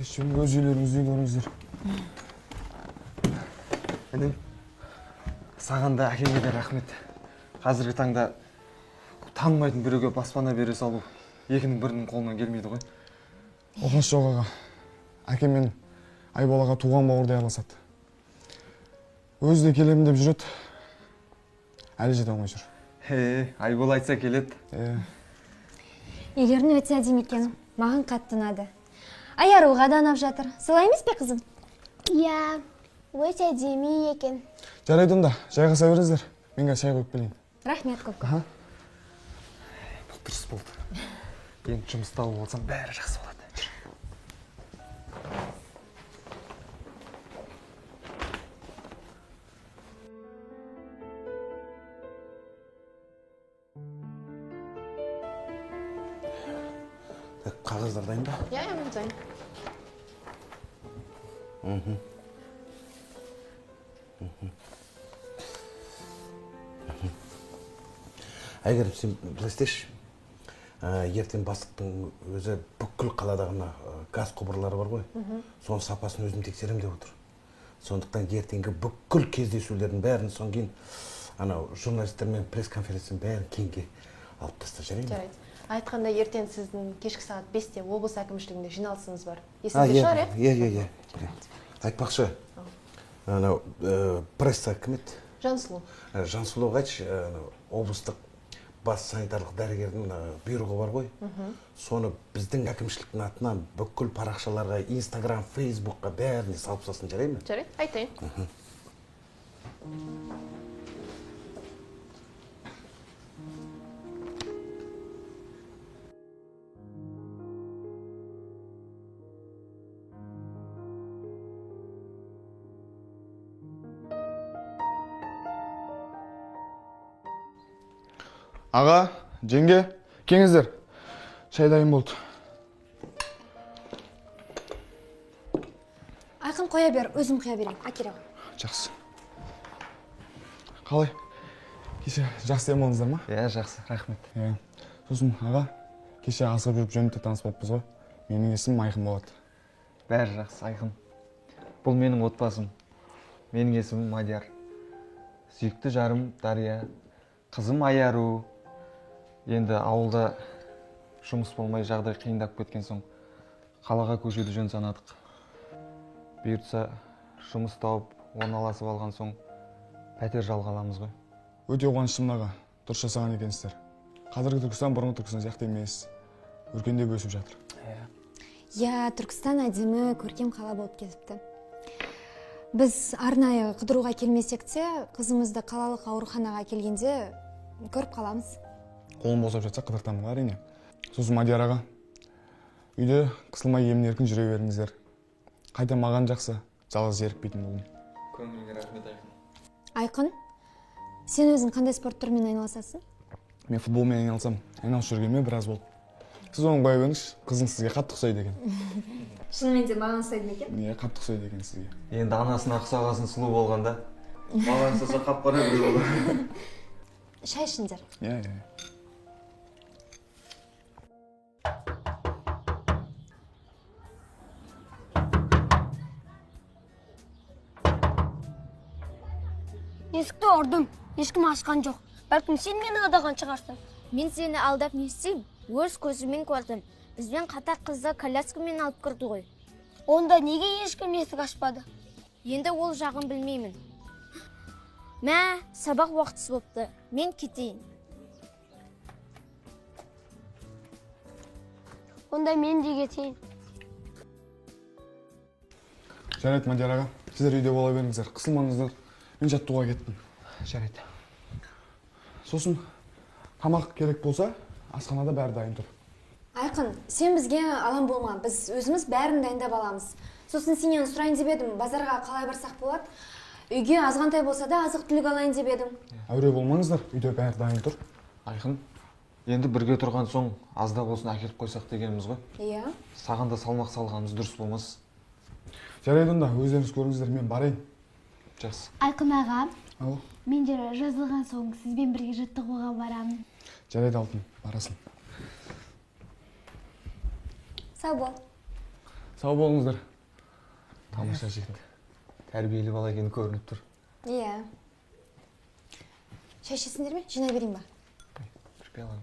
Өз үйлеріңізден көріңіздер. Інім, саған да, әкеңе де рахмет. Қазіргі таңда танымайтын біреуге баспана бере салу екінің бірінің қолынан келмейді ғой. Оқасы жоқ аға. Әкем мен Айболаға туған бауырдай араласады. Өзі де келемін деп жүреді. Әлі жете алмай жүр. Айбол айтса келеді. Үйлерің өте әдемі екен. Маған қатты ұнады. Аяруға да ұнап жатыр. Солай емес пе, қызым? Иә, өте әдемі екен. Жарайды онда, жайғаса беріңіздер. Мен қазір шай қойып келейін. Рахмет көп көп. Бұл дұрыс болды. Енді жұмыс тауып алсам бәрі жақсы болады. Қағаздар дайын ба? Иә, иә, дайын. Әйгерім, сен былай істеші. Ертең бастықтың өзі бүкіл қаладағы мына газ құбырлары бар ғой. Соның сапасын өзім тексерем деп отыр. Сондықтан ертеңгі бүкіл кездесулердің бәрін, содан кейін анау журналистермен пресс-конференцияның бәрін кейінге алып таста, жарай ма? Жарайды. Айтқанда ертең сіздің кешкі сағат 5-те облыс әкімшілігінде жиналысыңыз бар. Есіңізде шығар, иә? Иә, иә, иә. Айтпақшы, анау пресса кім еді? Жансұлу. Жансұлуға айтшы, облыстық бас санитарлық дәрігердің бұйрығы бар ғой. Соны біздің әкімшіліктің атынан бүкіл парақшаларға, Инстаграм, Фейсбукқа бәріне салып салсын, жарай ма? Жарайды, айтайын. Аға, жеңге, келіңіздер. Шай дайын болды. Айқын, қоя бер, өзім құя берейін. Әкеле ғой. Жақсы. Қалай? Кеше жақсы демалдыңыздар ма? Иә, жақсы, рахмет. Иә. Сосын, аға, кеше асығып жүріп жөнді таныспаппыз ғой. Менің есімім Айқын болады. Бәрі жақсы, Айқын. Бұл менің отбасым. Менің есімім Мадияр. Сүйікті жарым Дария, қызым Аяру. Енді ауылда жұмыс болмай жағдай қиындап кеткен соң қалаға көшуді жөн санадық. Бұйыртса жұмыс тауып орналасып алған соң пәтер жалға аламыз ғой. Өте қуаныштымын, аға, дұрыс жасаған екенсіздер. Қазіргі Түркістан бұрынғы Түркістан сияқты емес, өркендеп өсіп жатыр. Иә, Түркістан әдемі, көркем қала болып кетіпті. Біз арнайы қыдыруға келмесек те, қызымызды қалалық ауруханаға келгенде көріп қаламыз. Қолым босап жатса қыдыртамын ғой, әрине. Сосын Мадияр аға, үйде қысылмай емін еркін жүре беріңіздер. Қайта маған жақсы, жалғыз ерікпейтін болдым. Көңіліңе рахмет, Айқын. Айқын, сен өзің қандай спорт түрімен айналысасың? Мен футболмен айналысамын. Айналысып жүргеніме біраз болды. Сіз оны қоя беріңізші, қызың сізге қатты ұқсайды екен. Шынымен де маған ұқсайды ма екен? Иә, қатты ұқсайды екен сізге. Енді анасына ұқсағасын сұлу болғанда, маған ұқсаса қап-қара біреу болады. Шай ішіңдер. Иә, иә. Есікті ұрдым, ешкім ашқан жоқ. Бәлкім сен мені алдаған шығарсың. Мен сені алдап не істеймін? Өз көзіммен көрдім. Бізбен қатар қызды коляскамен алып кірді ғой. Онда неге ешкім есік ашпады? Енді ол жағын білмеймін. Мә, сабақ уақытысы бопты. Мен кетейін. Онда мен де кетейін. Жарайды, Мадияр аға, сіздер үйде бола беріңіздер, қысылмаңыздар. Мен жаттығуға кеттім. Жарайды. Сосын тамақ керек болса, асханада бәрі дайын тұр. Айқын, сен бізге алаң болма, біз өзіміз бәрін дайындап аламыз. Сосын сенен сұрайын деп едім, базарға қалай барсақ болады? Үйге азғантай болса да азық-түлік алайын деп едім. Әуре болмаңыздар, үйде бәрі дайын тұр. Айқын, енді бірге тұрған соң аз да болсын әкеліп қойсақ дегеніміз ғой. Иә. Саған да салмақ салғанымыз дұрыс болмас. Жарайды онда, өздеріңіз көріңіздер, мен барайын. Жақсы. Айқын аға, Ау. мен де жазылған соң сізбен бірге жаттығуға барамын. Жарайды, алтын, барасың. Сау бол. Сау болыңыздар. Тамаша жігіт. Тәрбиелі бала екені көрініп тұр. Иә. Шай ішесіңдер ме? Жинай берейін ба? Бір пиала.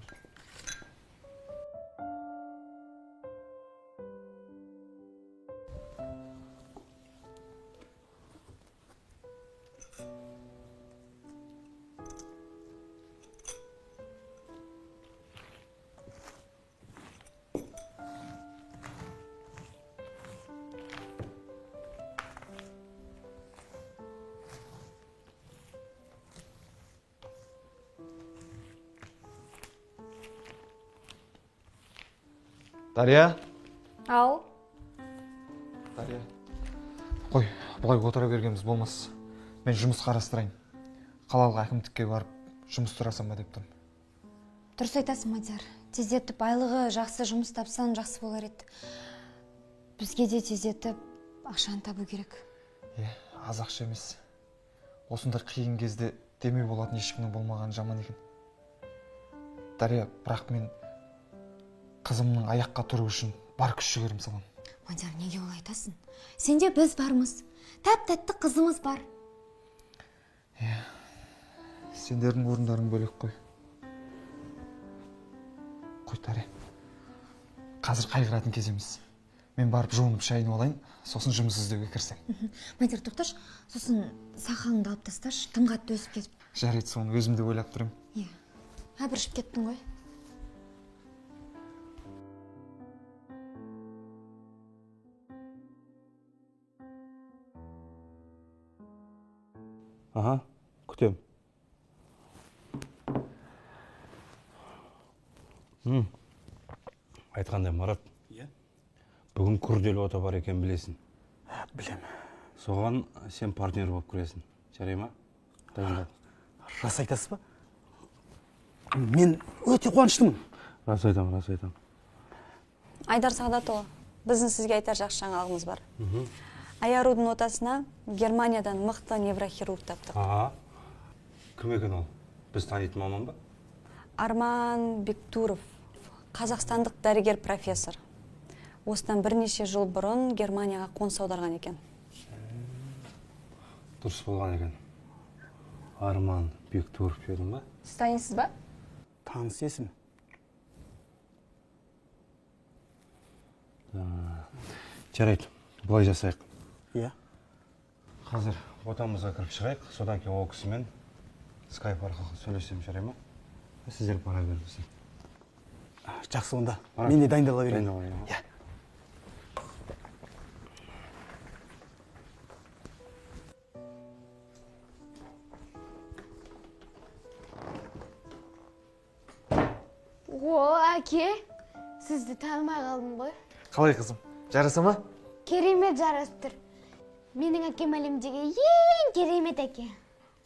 Дария. Ау. Дария. Қой, бұлай отыра бергеніміз болмас. Мен жұмыс қарастырайын. Қалалық әкімдікке барып жұмыс сұрасам ба деп тұрмын. Дұрыс айтасың, Мадияр. Тездетіп айлығы жақсы жұмыс тапсаң жақсы болар еді. Бізге де тездетіп ақшаны табу керек. Е, аз ақша емес. Осындай қиын кезде демеу болатын ешкімнің болмағаны жаман екен. Дария, бірақ мен қызымның аяққа тұру үшін бар күш жігерім саламын. Мадияр, неге олай айтасың? Сенде біз бармыз. Тәп-тәтті қызымыз бар. Е, сендердің орындарың бөлек қой. Қой, Дария. Қазір қайғыратын кез емес. Мен барып жуынып шайынып алайын, сосын жұмыс іздеуге кірісем. Мадияр, тоқташы, сосын сақалыңды алып тасташы, тым қатты өсіп кетіп. Жарайды, соны өзім де ойлап тұрмын. Иә. Әбіржіп кеттің ғой. Аха, күтем. Айтқандай, Марат. Иә? Бүгін күрделі ота бар екен, білесің. Білем. Соған сен партнер болып кіресің. Жарай ма? Дайындал. Рас айтасыз ба? Мен өте қуаныштымын. Рас айтамын, рас айтамын. Айдар Сағдатұлы, біздің сізге айтар жақсы жаңалығымыз бар. Айарудың отасына Германиядан мықты неврохирург таптық. Аха. Кім екен ол? Біз танитын маман ба? Арман Бектуров, қазақстандық дәрігер профессор. Осыдан бірнеше жыл бұрын Германияға қоныс аударған екен. Дұрыс болған екен. Арман Бектуров дедің ба? Сіз танисыз ба? Таныс есім. Жарайды, былай жасайық. Иә. Қазір отамызға кіріп шығайық, содан кейін ол кісімен скайп арқылы сөйлесем, жарай ма? Сіздер бара беріңіздер. Жақсы онда. Мен де дайындала берейін. Дайындала берейін. Иә. О, әке, сізді танымай қалдым ғой. Қалай қызым, жараса ма? Керемет жарасып тұр. Менің әкем әлемдегі ең керемет әке.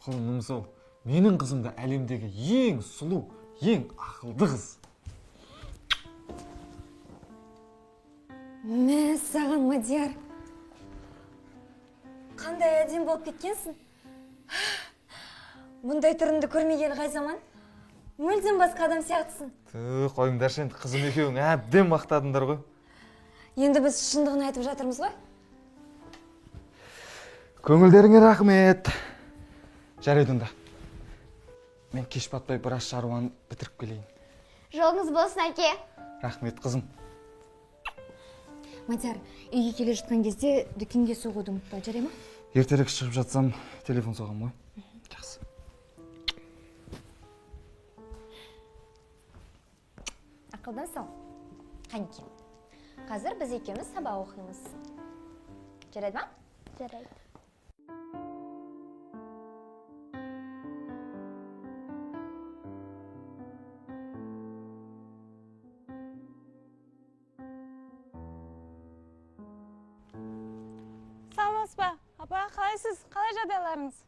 Құлыным сол, менің қызым да әлемдегі ең сұлу, ең ақылды қыз. Мә саған, Мадияр. Қандай әдемі болып кеткенсің. Мұндай түріңді көрмегелі қай заман? Мүлдем басқа адам сияқтысың. Тү, қойыңдаршы енді, қызым екеуің әбден мақтадыңдар ғой. Енді біз шындығын айтып жатырмыз ғой. Көңілдеріңе рахмет. Жарайды онда. Мен кеш батпай біраз шаруаны бітіріп келейін. Жолыңыз болсын, әке. Рахмет, қызым. Мадияр, үйге келе жатқан кезде дүкенге соғуды ұмытпа, жарай ма? Ертерек шығып жатсам, телефон соғам ғой. Жақсы. Ақылдан сал. Қанеки. Қазір біз екеуміз сабақ оқимыз. Жарайды ма? Жарайды. Саламатсыз ба? Апа, қалайсыз? Қалай жағдайларыңыз?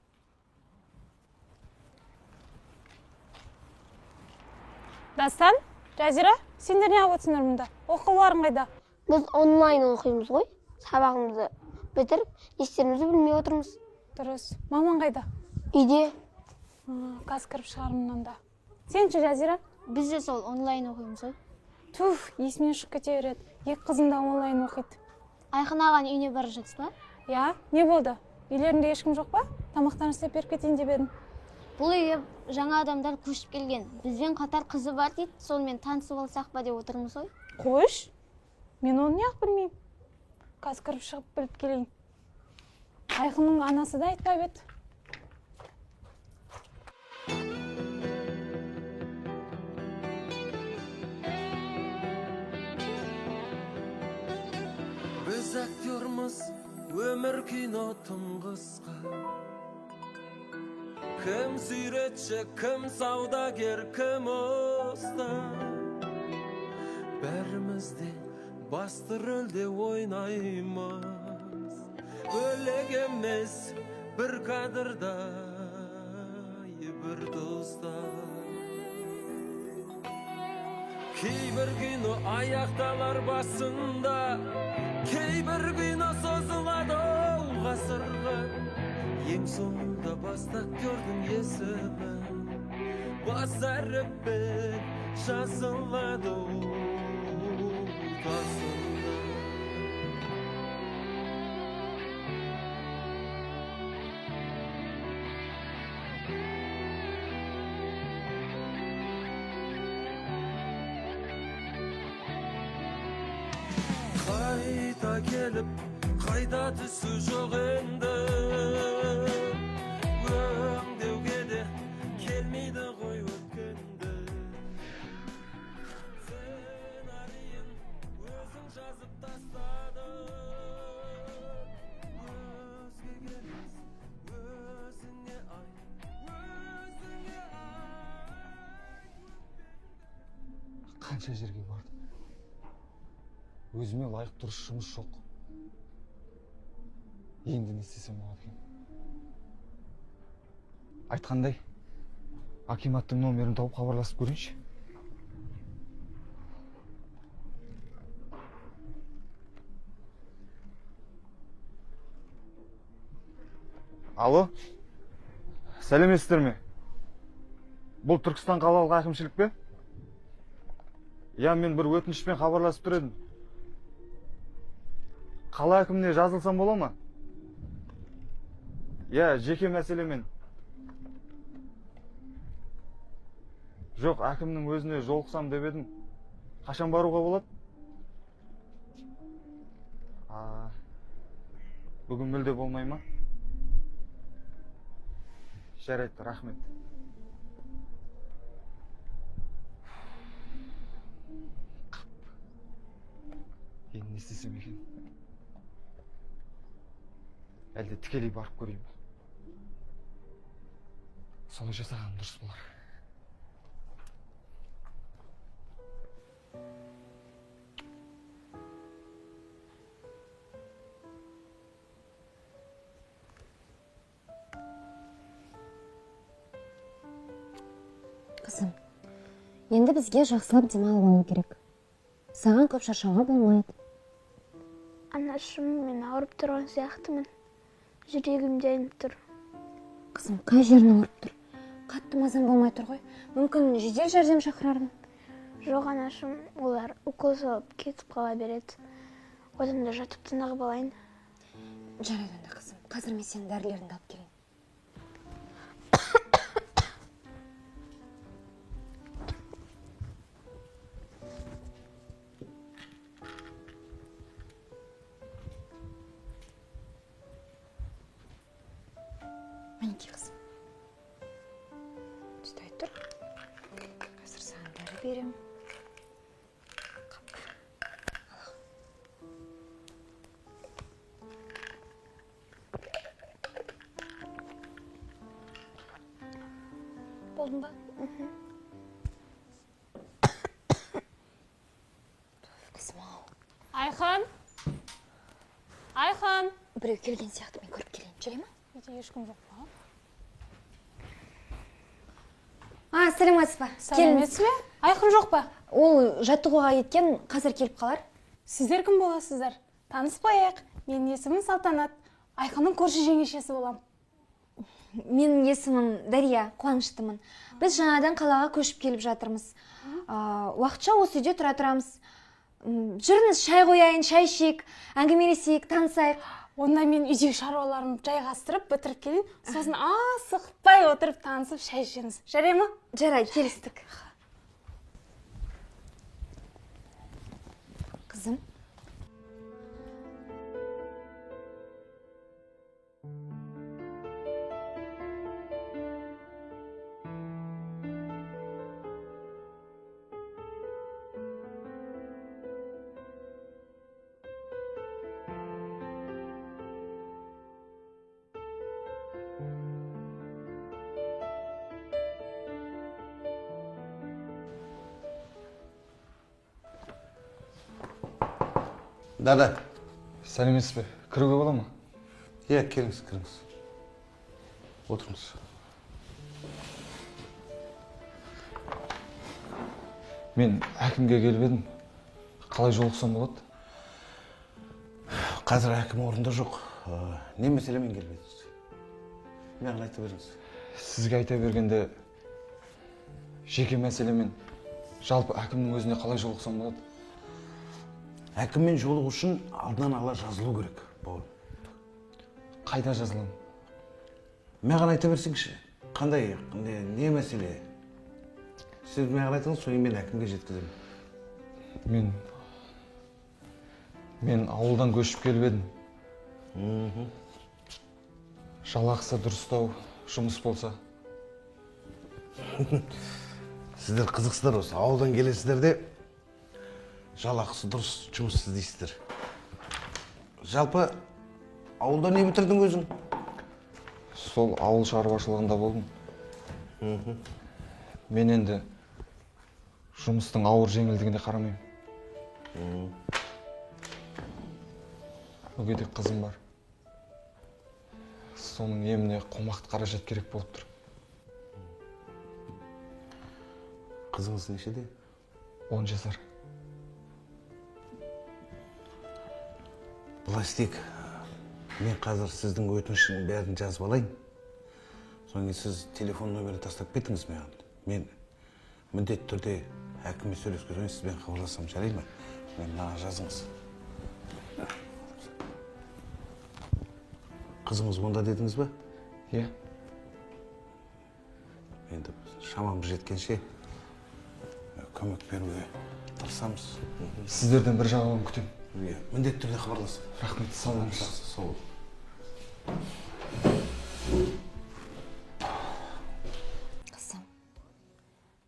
Дастан, Жазира, сендер неғып отырсыңдар мұнда? Оқуларың қайда? Біз онлайн оқимыз ғой. Сабағымызды бітіріп, не істерімізді білмей отырмыз. Дұрыс. Мамаң қайда? Үйде. Қазір кіріп шығармын онда. Сен ше, Жазира? Біз де сол онлайн оқимыз ғой. Туф, есімнен шығып кете береді. Екі қызым да онлайн оқиды. Айқын ағаның үйіне бара жатсыз ба? Иә, не болды? Үйлерінде ешкім жоқ па? Тамақтарын істеп беріп кетейін деп едім. Бұл үйге жаңа адамдар көшіп келген. Бізбен қатар қызы бар дейді, сонымен танысып алсақ па деп отырмыз ғой. Қойш, мен оны неғып білмеймін. Қазір кіріп шығып біліп келейін. Айқынның анасы да айтпап еді. Біз актермыз, өмір кино тым қысқа. Кім суретші, кім саудагер, кім ұста. Бәріміз де басты рөлде ойнаймыз. Бөлек емес бір кадрда, бір тұста. Кейбір кино аяқталар басында, кейбір кино созылады ол ғасырға. Ең соңында басты актердің есімі бас әріппен жазылады басында. Қайта келіп, қайта түсу жоқ енді. Өңдеуге де келмейді ғой өткенді. Қанша жерге бардым. Өзіме лайық дұрыс жұмыс жоқ. Енді не істесем болады екен? Айтқандай, акиматтың номерін тауып хабарласып көрейінші. Алло, сәлеметсіздер ме? Бұл Түркістан қалалық әкімшілік пе? Иә, мен бір өтінішпен хабарласып тұр едім. Қала әкіміне жазылсам бола ма? Иә, жеке мәселемен. Жоқ, әкімнің өзіне жолықсам деп едім. Қашан баруға болады? Бүгін мүлде болмай ма? Жарайды, рахмет. Енді не істесем екен? Әлде тікелей барып көрейін бе? Солай жасағаным дұрыс болар. Қызым, енді бізге жақсылап демалып алу керек. Саған көп шаршауға болмайды. Анашым, мен ауырып тұрған сияқтымын. Жүрегім де айнып тұр. Қызым, қай жерің ауырып тұр? Қатты мазаң болмай тұр ғой. Мүмкін жедел жәрдем шақырармын. Жоқ, анашым, олар укол салып кетіп қала береді. Одан да жатып тынығып алайын. Жарайды онда, қызым. Қазір мен сенің дәрілеріңді алып келейін. Мінекей, қызым. Ұстай тұр. Қазір саған дәрі беремін. Қап. Болдың ба? Қызым ау. Айхан! Айхан! Біреу келген сияқты, мен көріп келейін. Жүре ма? Үйде ешкім жоқ па? Сәлеметсіз бе? Сәлеметсіз бе? Айқын жоқ па? Ол жаттығуға кеткен, қазір келіп қалар. Сіздер кім боласыздар? Танысып қояйық. Менің есімім Салтанат. Айқынның көрші жеңешесі болам. Менің есімім Дария, қуаныштымын. Біз жаңадан қалаға көшіп келіп жатырмыз. Уақытша осы үйде тұра тұрамыз. Жүріңіз, шай қояйын, шай ішейік, әңгімелесейік, танысайық. Онда мен үйдегі шаруаларымды жайғастырып, бітіріп келейін. Сосын асықпай отырып танысып шай ішеміз. Жарай ма? Жарай, келістік. Қызым. Да-да. Сәлеметсіз бе? Кіруге бола ма? Иә, келіңіз, кіріңіз. Отырыңыз. Мен әкімге келіп едім. Қалай жолықсам болады? Қазір әкім орында жоқ. Не мәселемен келіп едіңіз? Маған айта беріңіз. Сізге айта бергенде жеке мәселемен жалпы әкімнің өзіне қалай жолықсам болады? Әкіммен жолығу үшін алдынан ала жазылу керек, бауырым. Қайда жазыламын? Маған айта берсеңші, қандай, не мәселе? Сіз маған айтыңыз, содан мен әкімге жеткіземін. Мен ауылдан көшіп келіп едім. Жалақысы дұрыстау, жұмыс болса. Сіздер қызықсыздар осы, ауылдан келесіздер де жалақысы дұрыс, жұмыс іздейсіздер. Жалпы ауылда не бітірдің өзің? Сол ауыл шаруашылығында болдым. Мен енді Жұмыстың ауыр жеңілдігіне қарамаймын. Мүгедек қызым бар. Соның еміне қомақты қаражат керек болып тұр. Қызыңыз нешеде? 10 жасар. Былай істейік. Мен қазір сіздің өтінішінің бәрін жазып алайын. Содан кейін сіз телефон нөмірін тастап кетіңіз маған. Мен міндетті түрде әкіммен сөйлескен соң сізбен хабарласамын, жарай ма? Мен маған жазыңыз. Қызыңыз онда дедіңіз ба? Иә. Енді шамамыз жеткенше көмек беруге тырысамыз. Сіздерден бір жауабын күтемін. Иә, міндетті түрде хабарласамын. Рахмет, сау болыңыз. Жақсы, сау бол. Қызым,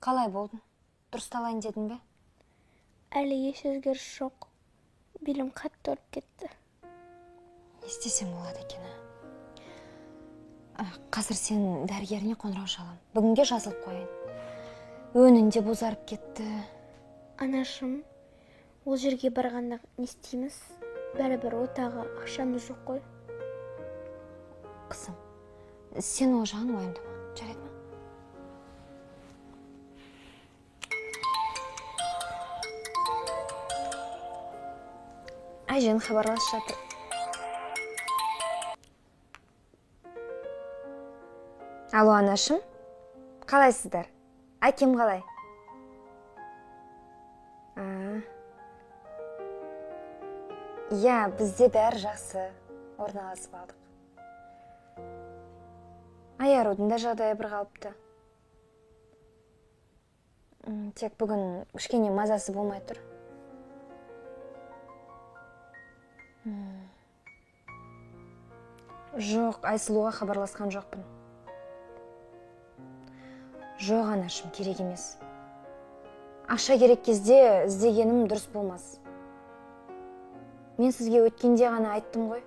қалай болдың? Дұрысталайын дедің бе? Әлі еш өзгеріс жоқ. Белім қатты ауырып кетті. Не істесем болады екен, а? Қазір сен дәрігеріне қоңырау шалам. Бүгінге жазылып қояйын. Өңің де бозарып кетті. Анашым, ол жерге барғанда не істейміз? Бәрібір отаға ақшамыз жоқ қой. Қызым, сен ол жағын уайымдама, жарайды ма? Әжең хабарласып жатыр. Алло, анашым, қалайсыздар? Әкем қалай? Иә, бізде бәрі жақсы, орналасып алдық. Аярудың да жағдайы бір қалыпты. Тек бүгін кішкене мазасы болмай тұр. Жоқ, Айсұлуға хабарласқан жоқпын. Жоқ, анашым, керек емес. Ақша керек кезде іздегенім дұрыс болмас. Мен сізге өткенде ғана айттым ғой.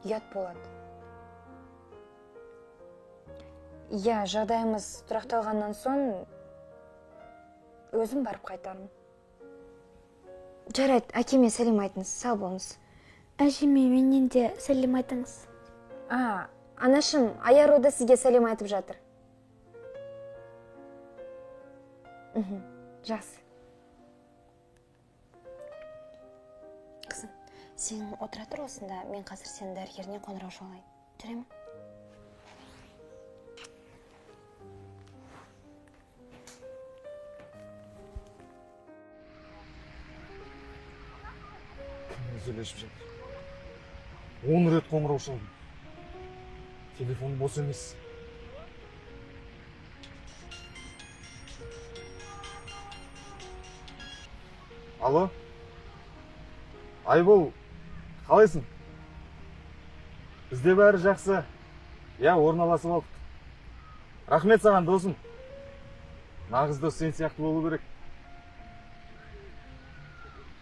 Ұят болады. Иә, жағдайымыз тұрақталғаннан соң өзім барып қайтармын. Жарайды, әкеме сәлем айтыңыз, сау болыңыз. Әжеме менен де сәлем айтыңыз. Анашым, Аяру да сізге сәлем айтып жатыр. Жақсы. Қызым, сен отыра тұр осында, мен қазір сенің дәрігеріне қоңырау шалайын. Жүре ме? Кіммен сөйлесіп жатыр? 10 рет қоңырау шалдым. Телефон бос емес. Алло? Айбол, қалайсың? Бізде бәрі жақсы. Иә, орналасып алдық. Рахмет саған, досым. Нағыз дос сен сияқты болу керек.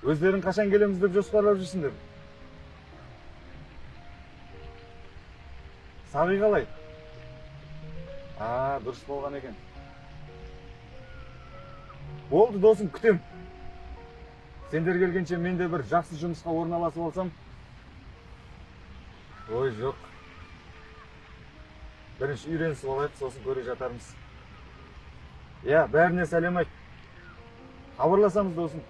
Өздерің қашан келеміз деп жоспарлап жүрсіңдер? Сағи қалай? Дұрыс болған екен. Болды, досым, күтем. Сендер келгенше мен де бір жақсы жұмысқа орналасып алсам. Ой, жоқ. Бірінші үйренісіп алайық, сосын көре жатармыз. Иә, бәріне сәлем айт. Хабарласамыз, досым.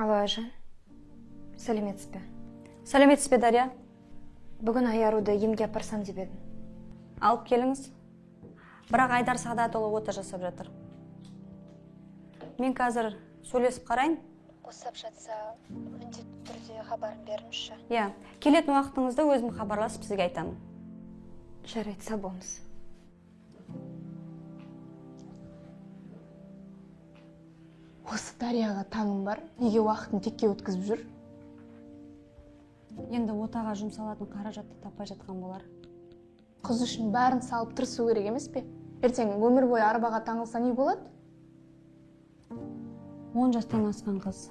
Алло, Айжан. Сәлеметсіз бе? Сәлеметсіз бе, Дария? Бүгін Аяруды емге апарсам деп едім. Алып келіңіз. Бірақ Айдар Сағдатұлы ота жасап жатыр. Мен қазір сөйлесіп қарайын. Қосап жатса, міндетті түрде хабарын беріңізші. Иә, келетін уақытыңызды өзім хабарласып сізге айтамын. Жарайды, сау болыңыз. Осы Дарияға таңым бар, неге уақытын текке өткізіп жүр? Енді отаға жұмсалатын қаражатты таппай жатқан болар. Қыз үшін бәрін салып тырысу керек емес пе? Ертең өмір бойы арбаға таңылса не болады? 10 жастан асқан қыз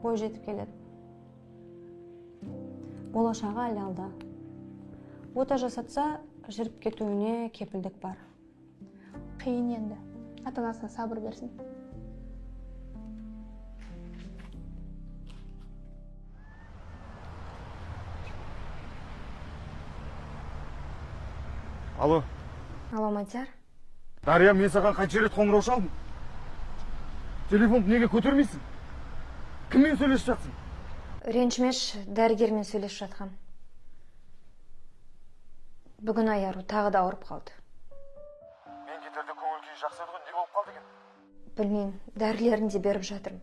бой жетіп келеді. Болашағы әлі алда. Ота жасатса, жүріп кетуіне кепілдік бар. Қиын енді. Ата-анасына сабыр берсін. Алло. Алло, Мадияр. Дария, мен саған қанша рет қоңырау шалдым? Телефонды неге көтермейсің? Кіммен сөйлесіп жатсың? Ренжімеш, дәрігермен сөйлесіп жатқам. Бүгін Аяру тағы да ауырып қалды. Мен кетерде көңіл күйі жақсы еді ғой, не болып қалды екен? Білмеймін, дәрілерін де беріп жатырмын.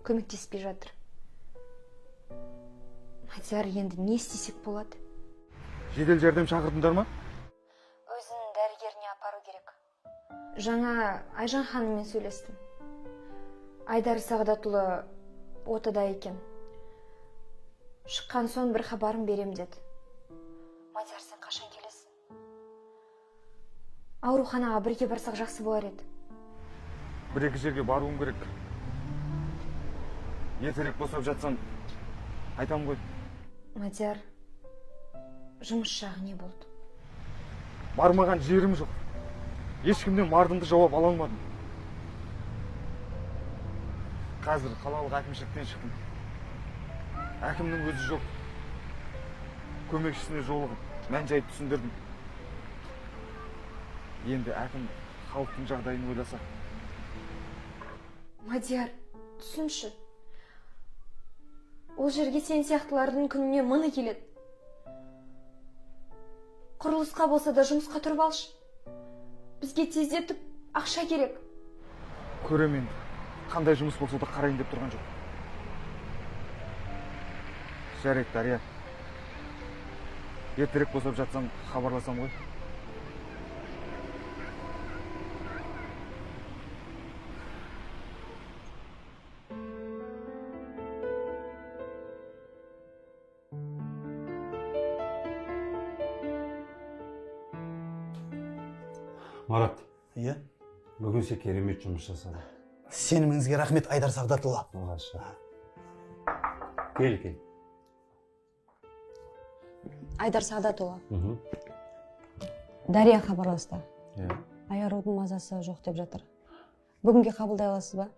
Көмектеспей жатыр. Мадияр, енді не істесек болады? Жедел жәрдем шақырдыңдар ма? Өзін дәрігеріне апару керек. Жаңа Айжан ханыммен сөйлестім. Айдар Сағдатұлы отада екен. Шыққан соң бір хабарын берем деді. Мадияр, сен қашан келесің? Ауруханаға бірге барсақ жақсы болар еді. Бір-екі жерге баруым керек. Ертерек босап жатсам, айтам ғой. Мадияр, жұмыс жағы не болды? Бармаған жерім жоқ. Ешкімнен мардымды жауап ала алмадым. Қазір қалалық әкімшіліктен шықтым. Әкімнің өзі жоқ. Көмекшісіне жолығып, мән-жайды түсіндірдім. Енді әкім халықтың жағдайын ойласа. Мадияр, түсінші. Ол жерге сен сияқтылардың күніне мыңы келеді. Құрылысқа болса да жұмысқа тұрып алшы. Бізге тездетіп ақша керек. Көрем енді. Қандай жұмыс болса да қарайын деп тұрған жоқ. Жарайды, Дария. Ертерек босап жатсам, хабарласам ғой. Марат. Иә? Бүгін сен керемет жұмыс жасадың. Сеніміңізге рахмет, Айдар Сағдатұлы. Алғашы. Кел, кел. Айдар Сағдатұлы. Дария хабарласты. Иә. Аярудың мазасы жоқ деп жатыр. Бүгінге қабылдай аласыз ба?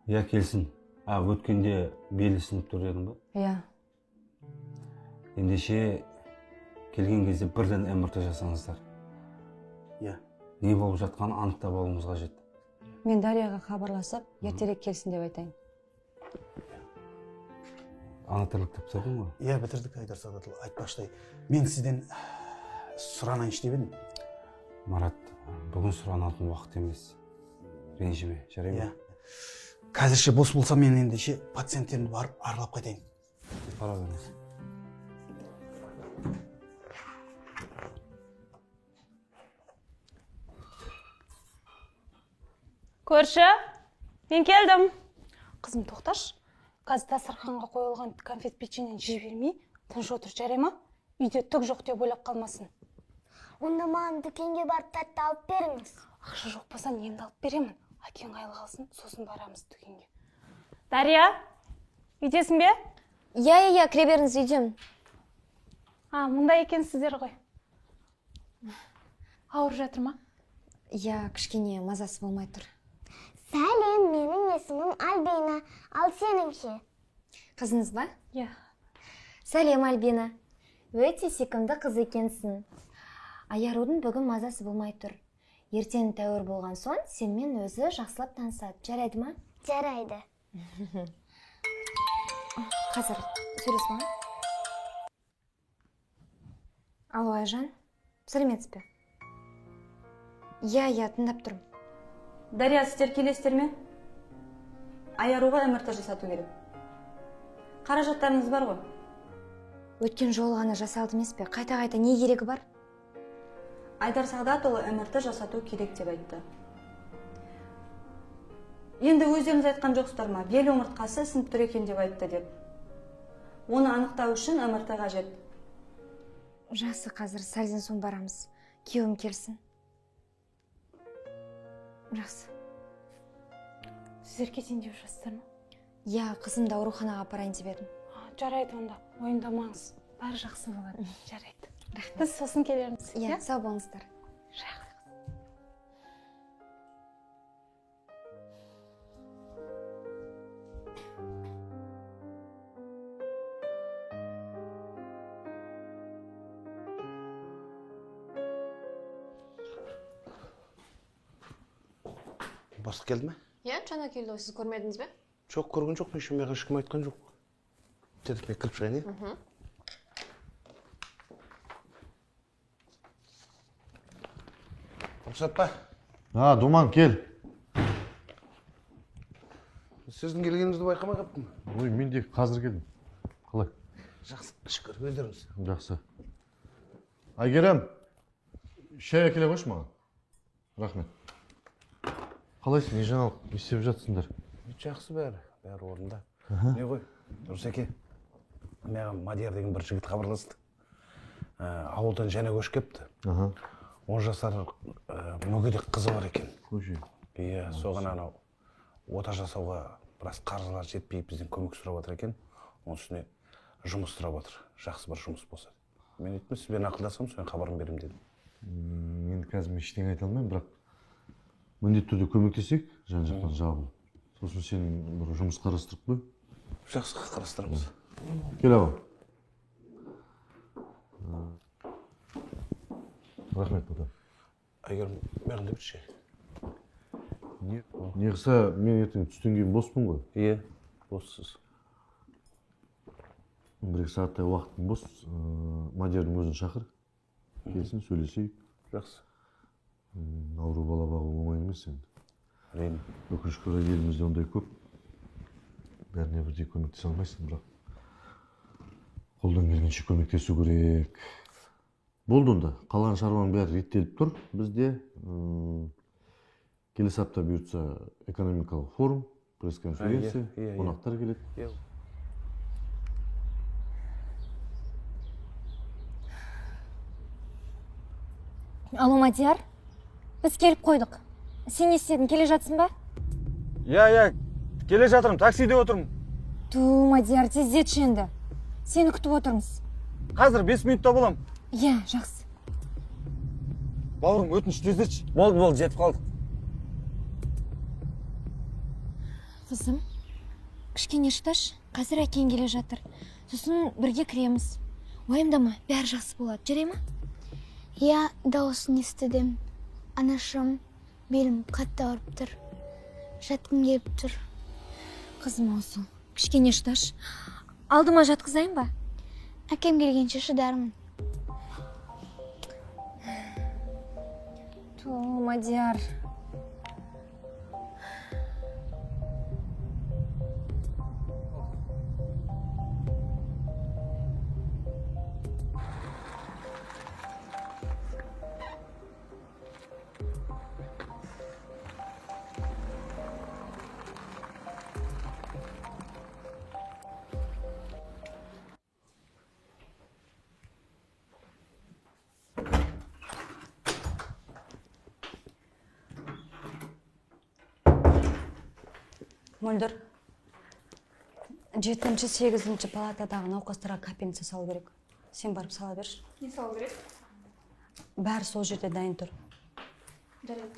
Иә, келсін. А, өткенде белі сынып тұр дедің ба? Иә. Ендеше келген кезде бірден МРТ жасаңыздар. Иә. Не болып жатқанын анықтап алуымыз қажет. Мен Дарияға хабарласып, ертерек келсін деп айтайын. Ана тірлікті бітірдің ғой? Иә, бітірдік, Айдар Сағдатұлы. Айтпақшыдай, мен сізден сұранайыншы деп едім. Марат, бүгін сұранатын уақыт емес. Ренжіме, жарай ма? Иә. Қазірше бос болса, мен ендеше пациенттерімді барып аралап қайтайын. Бара беріңіз. Көрші, мен келдім. Қызым, тоқташы. Қазір дастарханға қойылған конфет печеньені жей бермей, тыныш отыр, жарай ма? Үйде түк жоқ деп ойлап қалмасын. Онда маған дүкенге барып тәтті алып беріңіз. Ақша жоқ болса, немді алып беремін. Әкең айлық алсын, сосын барамыз дүкенге. Дария, үйдесің бе? Иә, иә, кіре беріңіз, үйдемін. А, мұнда екенсіздер ғой. Ауырып жатыр ма? Иә, кішкене мазасы болмай тұр. Сәлем, менің есімім Альбина. Ал сенің ше? Қызыңыз ба? Иә. Сәлем, Альбина. Өте сүйкімді қыз екенсің. Аярудың бүгін мазасы болмай тұр. Ертең тәуір болған соң, сенімен өзі жақсылап танысады. Жарайды ма? Жарайды. Қазір сөйлесіп алайын. Алло, Айжан, сәлеметсіз бе? Иә, иә, тыңдап тұрмын. Дария, сіздер келесіздер ме? Аяруға МРТ жасату керек. Қаражаттарыңыз бар ғой? Өткен жолы ғана жасалды емес пе? Қайта-қайта не керегі бар? Айдар Сағдатұлы МРТ жасату керек деп айтты. Енді өздеріңіз айтқан жоқсыздар ма, бел омыртқасы ісініп тұр екен деп айтты деп. Оны анықтау үшін МРТ қажет. Жақсы, қазір сәлден соң барамыз. Күйеуім келсін. Жақсы. Сіздер кетейін деп жатсыздар ма? Иә, қызымды ауруханаға апарайын деп едім. Жарайды онда, уайымдамаңыз. Бәрі жақсы болады. Жарайды. Біз сосын келерміз. Иә, сау болыңыздар. Жақсы. Бастық келді ме? Иә, жаңа келді ғой, сіз көрмедіңіз бе? Жоқ, көрген жоқпын, еще маған ешкім айтқан жоқ. Дедік, мен кіріп шығайын, иә? Рұқсат па? А, Думан, кел. Сіздің келгеніңізді байқамай қаптым. Ой, мен де қазір келдім. Қалай? Жақсы, шүкір, өздеріңіз. Жақсы. Әйгерім, шай әкеле қойшы маған. Рахмет. Қалайсың, не жаңалық, не істеп жатсыңдар? Жақсы бәрі, бәрі орында. Не ғой, Рұсеке, маған Мадияр деген бір жігіт хабарласты. Ауылдан жаңа көшіп кепті. 10 жасар мүгедек қызы бар екен. Иә, соған анау ота жасауға біраз қаржылар жетпей бізден көмек сұрап жатыр екен. Оның үстіне жұмыс сұрап жатыр. Жақсы бір жұмыс болса. Мен айттым, сізбен ақылдасамын, содан хабарын беремін дедім. Енді қазір мен ештеңе айта алмаймын, бірақ міндетті түрде көмектесейік, жан-жақтан жабылып. Сосын сен бір жұмыс қарастырып қой. Жақсы, қарастырамыз. Кел аға. Рахмет, Бота. Әйгерім, маған да бір шай. Не қылса, мен ертең түстен кейін боспын ғой. Иә, боссыз. 1-2 сағаттай уақытым бос. Мадиярдың өзін шақыр. Келсін, сөйлесейік. Жақсы. Ауру бала бағу оңай емес енді. Әрине. Өкінішке орай елімізде ондай көп. Бәріне бірдей көмектесе алмайсың, бірақ қолдан келгенше көмектесу керек. Болды онда. Қалған шаруаның бәрі реттеліп тұр бізде. Келесі апта бұйыртса экономикалық форум, пресс-конференция, қонақтар келеді. Алло, Мадияр, біз келіп қойдық. Сен не істедің, келе жатсың ба? Иә, келе жатырмын, таксиде отырмын. Ту, Мадияр, тездетші енді. Сені күтіп отырмыз. Қазір 5 минутта болам. Иә, жақсы. Бауырым, өтініш тездетші. Болды, болды, жетіп қалдық. Қызым, кішкене шыдашы, қазір әкең келе жатыр. Сосын бірге кіреміз. Уайымдама, бәрі жақсы болады, жарай ма? Иә, дауысын естідім. Анашым, белім қатты ауырып тұр. Жатқым келіп тұр. Қызым осы, кішкене шыдашы. Алдыма жатқызайын ба? Әкем келгенше шыдармын. Ту, Мадияр. Мөлдір, 7-ші, 8-ші палатадағы науқастарға капельница салу керек. Сен барып сала берші. Не салу керек? Бәрі сол жерде дайын тұр. Жарайды.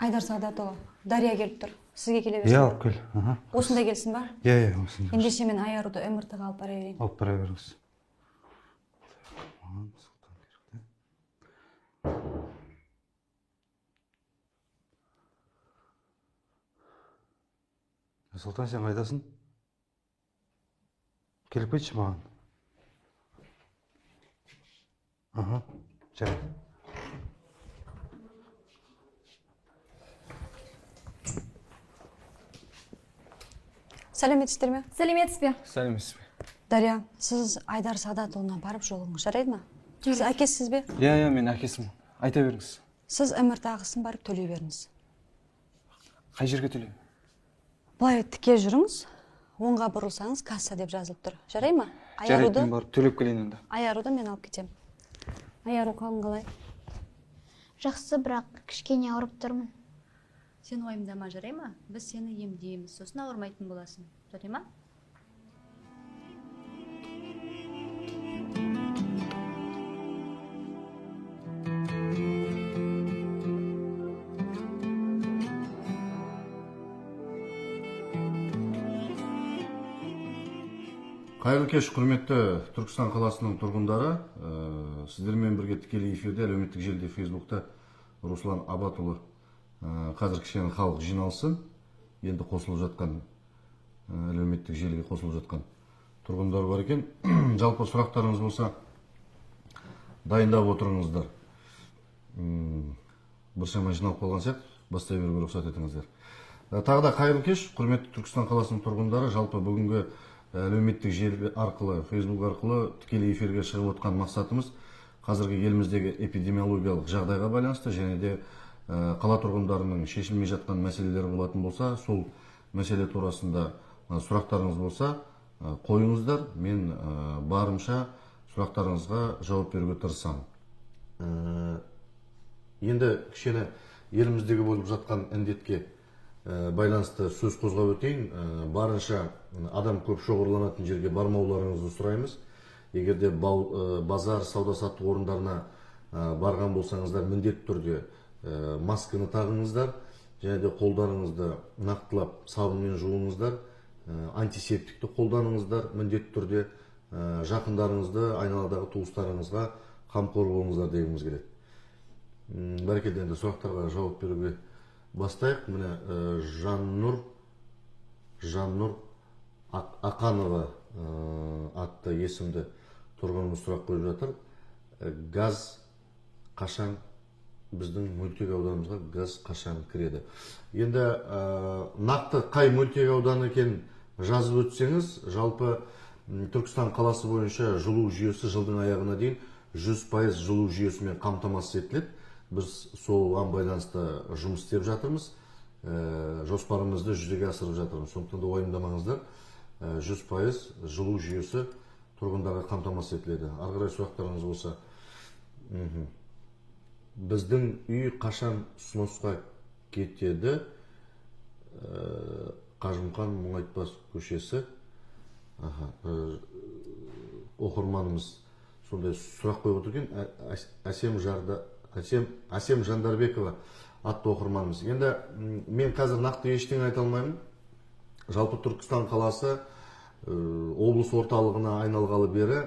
Айдар Сағдатұлы, Дария келіп тұр. Сізге келе берсін. Иә, алып кел. Осында келсін ба? Иә, осында. Ендеше мен Айаруды МРТ-ға алып бара берейін. Алып бара беріңіз. Сұлтан, сен қайдасың? Келіп кетші маған. Аха, жарайды. Сәлеметсіздер ме? Сәлеметсіз бе? Сәлеметсіз бе? Дария, сіз Айдар Садатұлына барып жолығыңыз, жарайды ма? Сіз әкесіз бе? Иә, иә, мен әкесімін. Айта беріңіз. Сіз МРТ ақысын барып төлей беріңіз. Қай жерге төлеймін? Былай тіке жүріңіз, оңға бұрылсаңыз касса деп жазылып тұр. Жарай ма? Жарайды, мен барып төлеп келейін онда. Айаруды мен алып кетемін. Айару, қалың қалай? Жақсы, бірақ кішкене ауырып тұрмын. Сен уайымдама, жарай ма? Біз сені емдейміз, сосын ауырмайтын боласың. Жарай ма? Қайырлы кеш, құрметті Түркістан қаласының тұрғындары. Сіздермен бірге тікелей эфирде әлеуметтік желіде Фейсбукта Руслан Абатұлы. Қазір кішкене халық жиналсын. Енді қосылып жатқан, әлеуметтік желіге қосылып жатқан тұрғындар бар екен. Жалпы сұрақтарыңыз болса, дайындап отырыңыздар. Біршама жиналып қалған сияқты, бастай беруге рұқсат етіңіздер. Тағы да қайырлы кеш, құрметті Түркістан қаласының тұрғындары. Жалпы бүгінгі әлеуметтік желі арқылы, Facebook арқылы тікелей эфирге шығып отқан мақсатымыз қазіргі еліміздегі эпидемиологиялық жағдайға байланысты және де қала тұрғындарының шешілмей жатқан мәселелері болатын болса, сол мәселе турасында сұрақтарыңыз болса, қойыңыздар. Мен барымша сұрақтарыңызға жауап беруге тырысамын. Енді кішкене еліміздегі болып жатқан індетке байланысты сөз қозғап өтейін. Барынша адам көп шоғырланатын жерге бармауларыңызды сұраймыз. Егер де базар, сауда-саттық орындарына барған болсаңыздар, міндетті түрде масканы тағыңыздар және де қолдарыңызды нақтылап сабынмен жуыңыздар, антисептикті қолданыңыздар, міндетті түрде жақындарыңызды, айналадағы туыстарыңызға қамқор болыңыздар дегіміз келеді. Бәрекелді, енді сұрақтарға жауап беруге бастайық. Міне Жаннұр Ақанова атты есімді тұрғынымыз сұрақ қойып жатыр. Газ қашан, біздің мөлтек ауданымызға газ қашан кіреді? Енді нақты қай мөлтек ауданы екенін жазып өтсеңіз, жалпы Түркістан қаласы бойынша жылу жүйесі жылдың аяғына дейін 100% жылу жүйесімен қамтамасыз етіледі. Біз соған байланысты жұмыс істеп жатырмыз, жоспарымызды жүзеге асырып жатырмыз. Сондықтан да уайымдамаңыздар, 100% жылу жүйесі тұрғындарға қамтамасыз етіледі. Ары қарай сұрақтарыңыз болса. Біздің үй қашан сносқа кетеді? Қажымқан Мұңайтпас көшесі. Оқырманымыз сондай сұрақ қойып отыр екен. Әсем Жандарбекова атты оқырманымыз. Енді мен қазір нақты ештеңе айта алмаймын. Жалпы Түркістан қаласы облыс орталығына айналғалы бері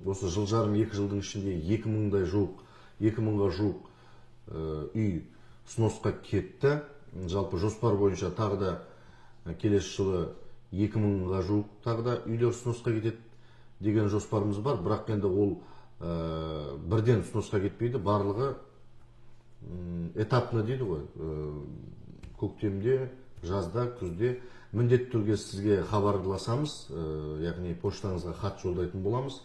осы жыл жарым, екі жылдың ішінде 2000-ға жуық үй сносқа кетті. Жалпы жоспар бойынша тағы да келесі жылы 2000-ға жуық тағы да үйлер сносқа кетеді деген жоспарымыз бар. Бірақ енді ол бірден сносқа кетпейді, барлығы этапно дейді ғой. Көктемде, жазда, күзде міндетті түрде сізге хабарласамыз, яғни поштаңызға хат жолдайтын боламыз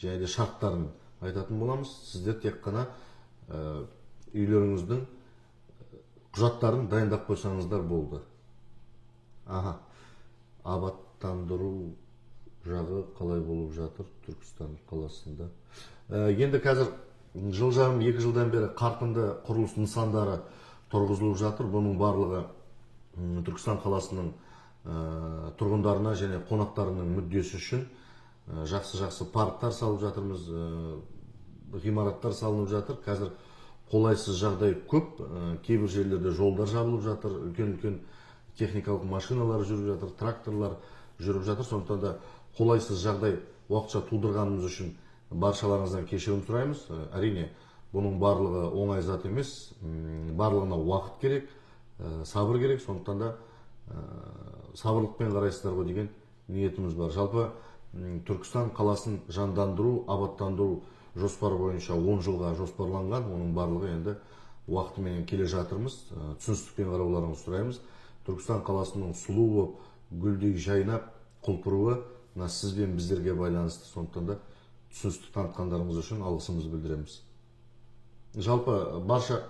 және де шарттарын айтатын боламыз. Сіздер тек қана үйлеріңіздің құжаттарын дайындап қойсаңыздар болды. Аха, абаттандыру жағы қалай болып жатыр Түркістан қаласында? Енді қазір жыл жарым, екі жылдан бері қарқынды құрылыс нысандары тұрғызылып жатыр. Бұның барлығы Түркістан қаласының тұрғындарына және қонақтарының мүддесі үшін жақсы-жақсы парктар салып жатырмыз, ғимараттар салынып жатыр. Қазір қолайсыз жағдай көп, кейбір жерлерде жолдар жабылып жатыр, үлкен-үлкен техникалық машиналар жүріп жатыр, тракторлар жүріп жатыр. Сондықтан да қолайсыз жағдай уақытша тудырғанымыз үшін баршаларыңыздан кешірім сұраймыз. Әрине, бұның барлығы оңай зат емес, барлығына уақыт керек, сабыр керек. Сондықтан да сабырлықпен қарайсыздар ғой деген ниетіміз бар. Жалпы Түркістан қаласын жандандыру, абаттандыру жоспары бойынша 10 жылға жоспарланған. Оның барлығы енді уақытыменен келе жатырмыз. Түсіністікпен қарауларыңызды сұраймыз. Түркістан қаласының сұлу болып, гүлдей жайнап құлпыруы мына сіз бен біздерге байланысты. Сондықтан да түсіністік танытқандарыңыз үшін алғысымызды білдіреміз. Жалпы барша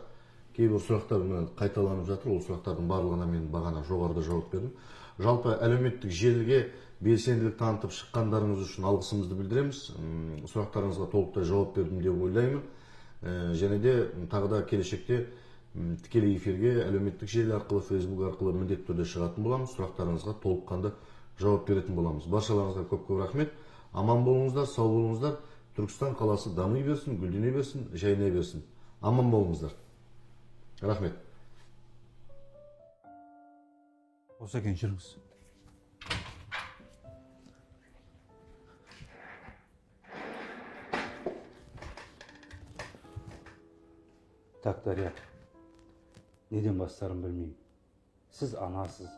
кейбір сұрақтар мына қайталанып жатыр, ол сұрақтардың барлығына мен бағана жоғарыда жауап бердім. Жалпы әлеуметтік желіге белсенділік танытып шыққандарыңыз үшін алғысымызды білдіреміз. Сұрақтарыңызға толықтай жауап бердім деп ойлаймын. Және де тағы да келешекте тікелей эфирге әлеуметтік желі арқылы, Facebook арқылы міндетті түрде шығатын боламыз. Сұрақтарыңызға толыққанды жауап беретін боламыз. Баршаларыңызға көп-көп рахмет. Аман болыңыздар, сау болыңыздар. Түркістан қаласы дами берсін, гүлдене берсін, жайнай берсін. Аман болыңыздар. Рахмет. Осы екен, жүріңіз. Так, Дария, неден бастарым білмеймін. Сіз анасыз.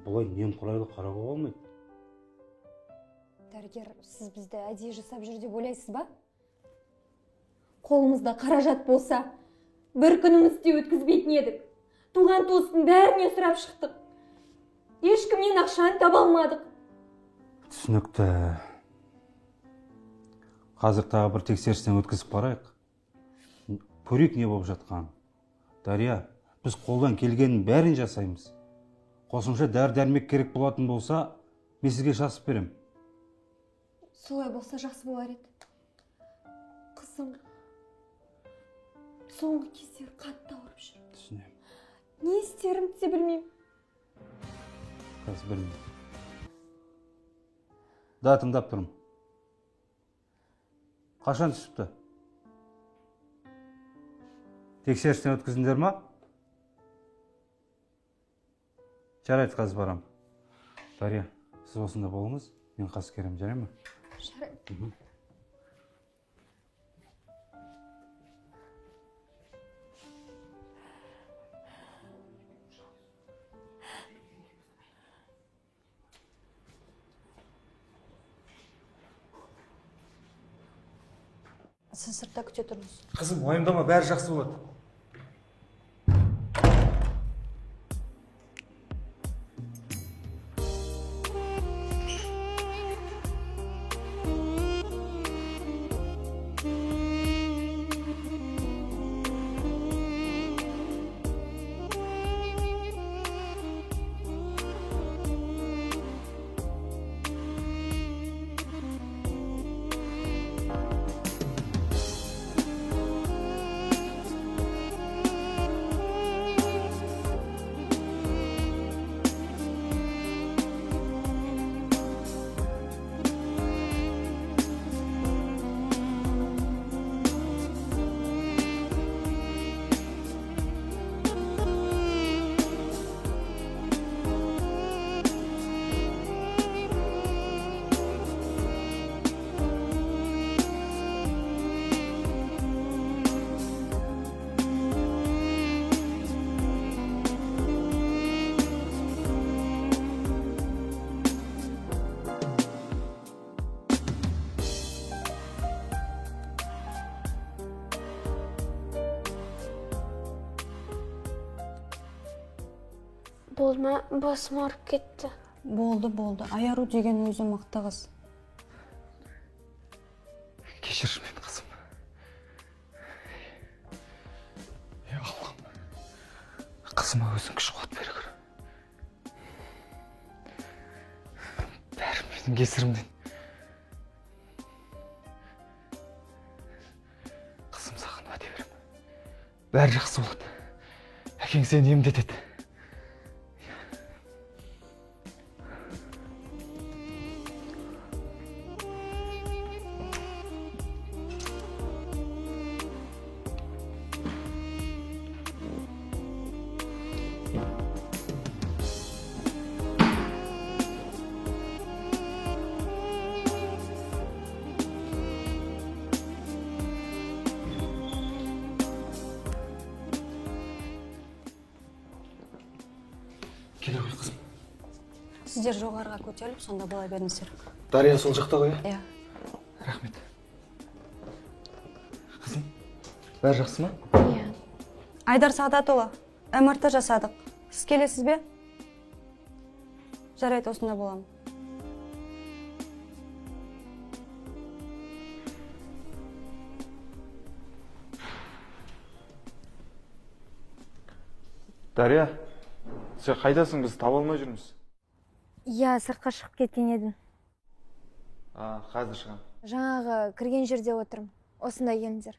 Бұлай немқұрайлы қарауға болмайды. Дәрігер, сіз бізді әдейі жасап жүр деп ойлайсыз ба? Қолымызда қаражат болса, бір күнімізді де өткізбейтін едік. Туған туыстың бәріне сұрап шықтық. Ешкімнен ақшаны таба алмадық. Түсінікті. Қазір тағы бір тексерістен өткізіп қарайық. Көрейік не болып жатқанын. Дария, біз қолдан келгеннің бәрін жасаймыз. Қосымша дәрі-дәрмек керек болатын болса, мен сізге жазып берем. Солай болса жақсы болар еді. Қызым соңғы кездері қатты ауырып жүр. Түсінемін. Не істерімді де білмеймін. Қазір білмеймін. Да, тыңдап тұрмын. Қашан түсіпті? Тексерістен өткіздіңдер ма? Жарайды, қазір барам. Дария, сіз осында болыңыз, мен қазір келемін, жарай ма? Жарайды. Сіз сыртта күте тұрыңыз. Қызым, уайымдама, бәрі жақсы болады. Болды ма, басым ауырып кетті. Болды, болды. Аяру деген өзі мықты қыз. Кешірші мені, қызым. Е, Аллам. Қызыма өзің күш қуат бере көр. Бәрі менің кесірімнен. Қызым, саған уәде беремін. Бәрі жақсы болады. Әкең сені емдетеді. Келе ғой, қызым. Сіздер жоғарыға көтеріліп, сонда бола беріңіздер. Дария сол жақта ғой, иә? Рахмет. Қызым, бәрі жақсы ма? Иә. Айдар Сағдатұлы, МРТ жасадық. Сіз келесіз бе? Жарайды, осында боламын. Дария, сен қайдасың? Біз таба алмай жүрміз. Иә, сыртқа шығып кеткен едім. А, қазір шығамын. Жаңағы кірген жерде отырмын. Осында келіңдер.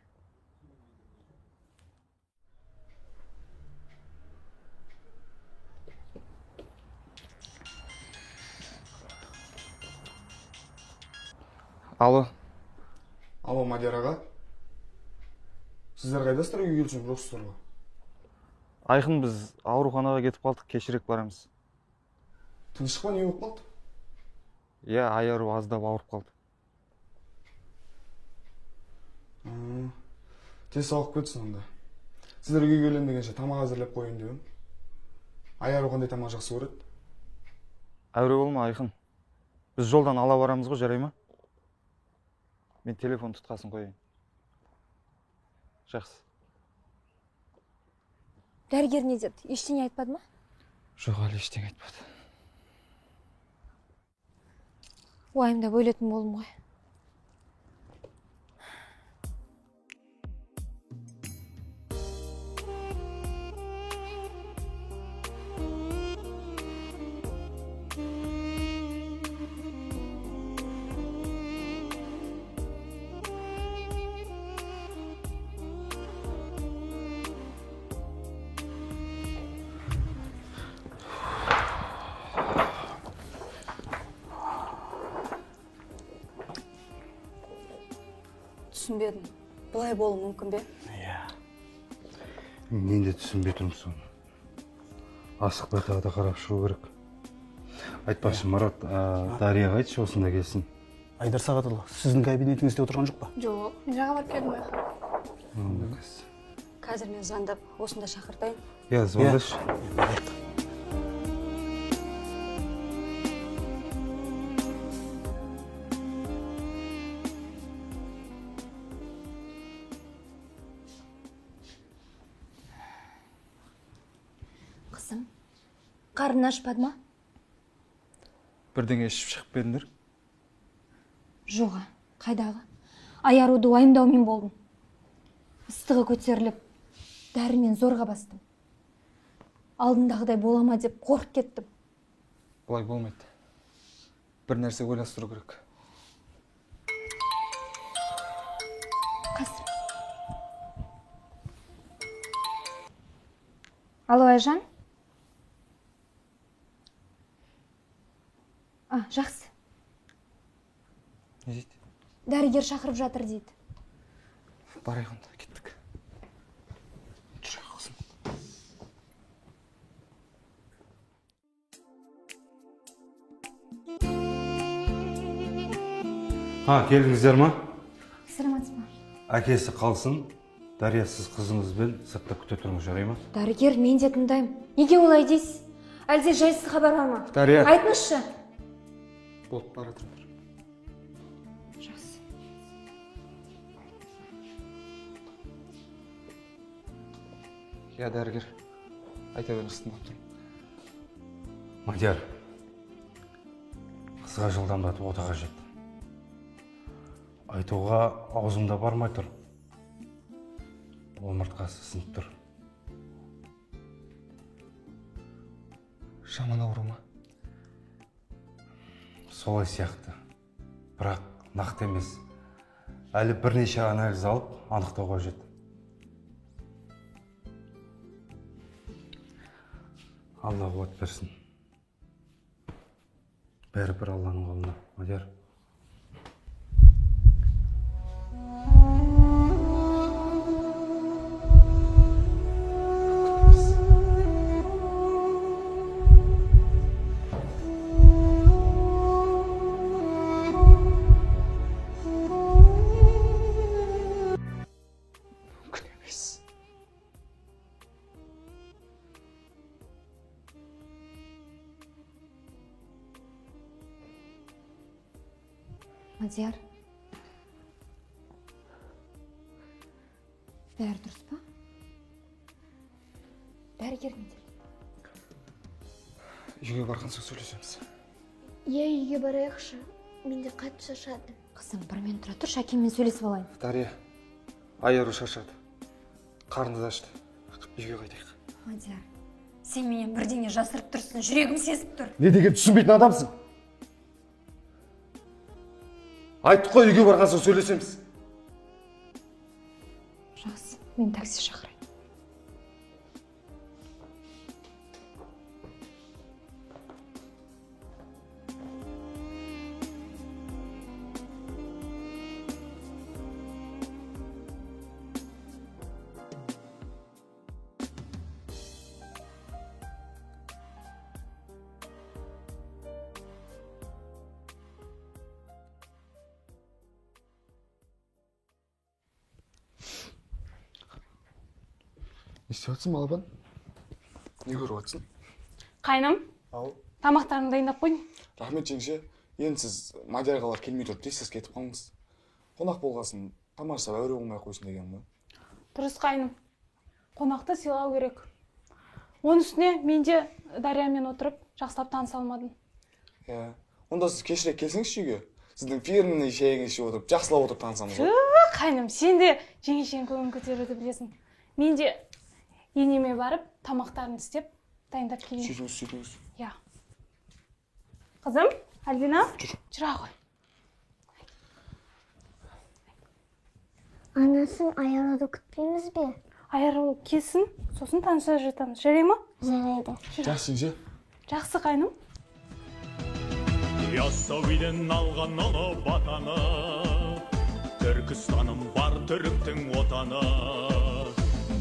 Алло. Алло, Мадияр аға. Сіздер қайдасыздар? Үйге келсем жоқсыздар ғой. Айқын, біз ауруханаға кетіп қалдық, кешірек барамыз. Тыныштық па, не болып қалды? Иә, Айару аздап ауырып қалды. Тез сауығып кетсін онда. Сіздер үйге келем дегенше тамақ әзірлеп қояйын деп едім. Айару қандай тамақ жақсы көреді? Әуре болма, Айқын. Біз жолдан ала барамыз ғой, жарай ма? Мен телефон тұтқасын қояйын. Жақсы. Дәрігер не деді? Ештеңе айтпады ма? Жоқ, әлі ештеңе айтпады. Уайымдап өлетін болдым ғой. Түсінбедім. Бұлай болуы мүмкін бе? Иә. Мен де түсінбей тұрмын соны. Асықпай тағы да қарап шығу керек. Айтпақшы, Марат, Дарияға айтшы, осында келсін. Айдар Сағатұлы, сіздің кабинетіңізде отырған жоқ па? Жоқ, мен жаңа барып келдім байқа. Қазір мен звондап осында шақыртайын. Иә, звондашы. Қызым, қарның ашпады ма? Бірдеңе ішіп шығып бердіңдер? Жоға, қайдағы? Аяруды уайымдаумен болдым. Ыстығы көтеріліп, дәрімен зорға бастым. Алдындағыдай бола ма деп қорқып кеттім. Бұлай болмайды. Бір нәрсе ойластыру керек. Қазір. Алло, Айжан? А, жақсы. Не дейді? Дәрігер шақырып жатыр дейді. Барайық онда, кеттік. Жүр, қызым. Ха, келдіңіздер ма? Саламатсыз ба? Әкесі қалсын, Дария, сіз қызыңызбен сыртта күте тұрыңыз, жарай ма? Дәрігер, мен де тыңдаймын. Неге олай дейсіз? Әлде жайсыз хабар бар ма? Дария. Айтыңызшы. Болып бара тұрыңдар. Жақсы. Иә, дәрігер. Айта беріңіз, тыңдап тұрмын. Мадияр, қызға жылдамдатып ота қажет. Айтуға аузымда бармай тұр. Омыртқасы сынып тұр. Жаман ауру ма? Солай сияқты. Бірақ нақты емес. Әлі бірнеше анализ алып, анықтау қажет. Алла қуат берсін. Бәрі бір Алланың қолында, Мадияр. Мадияр, бәрі дұрыс па? Дәрігер не деді? Үйге барған соң сөйлесеміз. Иә, үйге барайықшы. Мен де қатты шаршадым. Қызым, бір минут тұра тұршы, әкеммен сөйлесіп алайын. Дария, Айару шаршады. Қарны да ашты. Үйге қайтайық. Мадияр, сен менен бірдеңе жасырып тұрсың, жүрегім сезіп тұр. Не деген түсінбейтін адамсың? Айттық қой, үйге барған соң сөйлесеміз. Жақсы, мен такси шақырайын. Не істеп жатсың, балапан? Не көріп жатсың? Қайным, Ау. тамақтарыңды дайындап қойдым. Рахмет, жеңше. Енді сіз Мадиярғалар келмей тұрып тез кетіп қалыңыз. Қонақ болғасын тамаша әуре болмай ақ қойсын деген ғой. Дұрыс, қайным. Қонақты сыйлау керек. Оның үстіне мен де Дариямен отырып жақсылап таныса алмадым. Иә. Онда сіз кешірек келсеңізші үйге. Сіздің фирменный шайыңызды ішіп отырып, жақсылап отырып танысамыз ғой. Түү, қайным, сен де жеңешенің көңілін көтеруді білесің. Мен де енеме барып, тамақтарын істеп, дайындап келейін. Сөйтіңіз, сөйтіңіз. Иә. Қызым, Альбина, жүре ғой. Анасын, Аяруды күтпейміз бе? Айару келсін, сосын таныса жатамыз. Жарай ма? Жарайды. Жақсы, жеңше. Жақсы, қайным. Яссауиден алған ұлы батаны, Түркістаным бар түріктің отаны.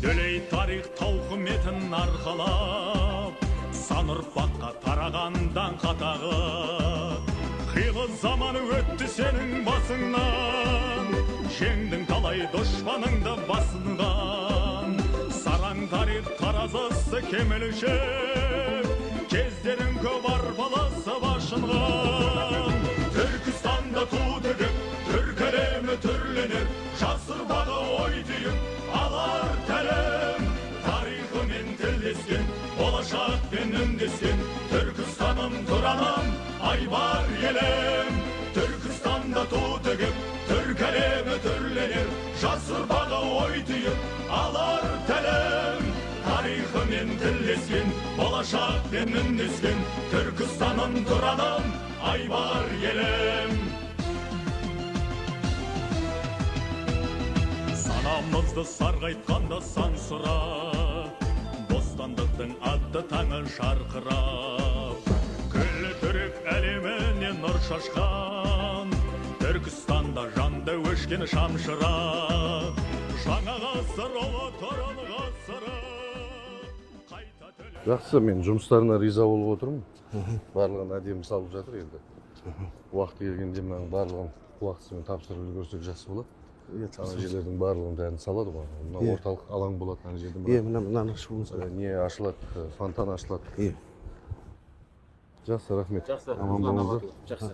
Дүлей тарих тауқыметін арқалап, сан ұрпаққа тараған даңқ атағы. Қилы заман өтті сенің басыңнан, жеңдің талай дұшпаныңды басынған. Сараң тарих таразысы кемелшіп, кездерің көп арпалысып ашынған. Түркістанда ту тігіп, түркі әлемі түрленер, жас ұрпағы ой түйіп, алар тәлім. Тарихымен тілдескен, болашақпен үндескен, Түркістаным, Тұраным, айбар елім. Түркістанда ту тігіп, түркі әлемі түрленер, жас ұрпағы ой түйіп, алар тәлім. Тарихымен тілдескен, болашақпен үндескен, Түркістаным, Тұраным, айбар елім. Санамызды сарғайтқанда сан сұра, бостандықтың атты таңы жарқырап, күллі түрік әлеміне нұр шашқан, Түркістанда жанды өшкен шамшырақ. Жаңа ғасыр, ұлы Тұран ғасыры. Жақсы, мен жұмыстарына риза болып отырмын. Барлығын әдемі салып жатыр енді. Уақыты келгенде мынаның барлығын уақытысымен тапсырып үлгерсек жақсы болады. Ана жерлердің барлығын бәрін салады ғой. Мына орталық алаң болады ана жерде. Иә, мынаны ашуымыз керек. Не ашылады, фонтан ашылады. Иә. Жақсы, рахмет. Жақсы, Аман болыңыздар. Жақсы.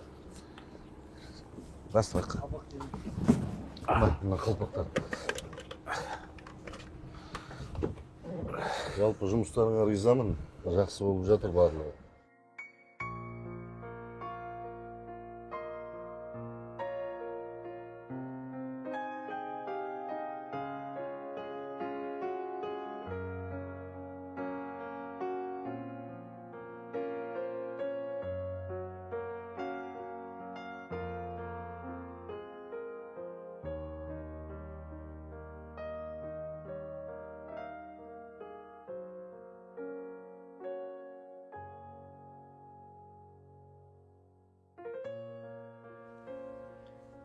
Бастық. Мына қалпақтар. Жалпы жұмыстарыңа ризамын. Жақсы болып жатыр барлығы.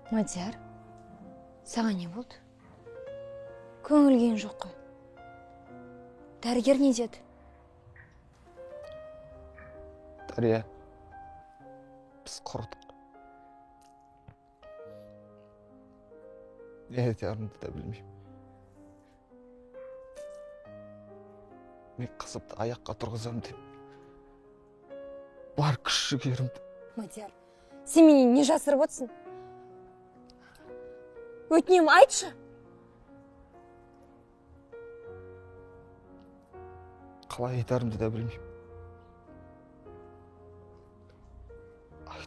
Мадияр, саған не болды? Көңіл күйің жоқ қой. Дәрігер не деді? Дария, біз құрдық. Не айтарымды да білмеймін. Мен қызымды аяққа тұрғызамын деп бар күш жігерімді. Мадияр, сен менен не жасырып отырсың? Өтінемін, айтшы. Қалай айтарымды да білмеймін.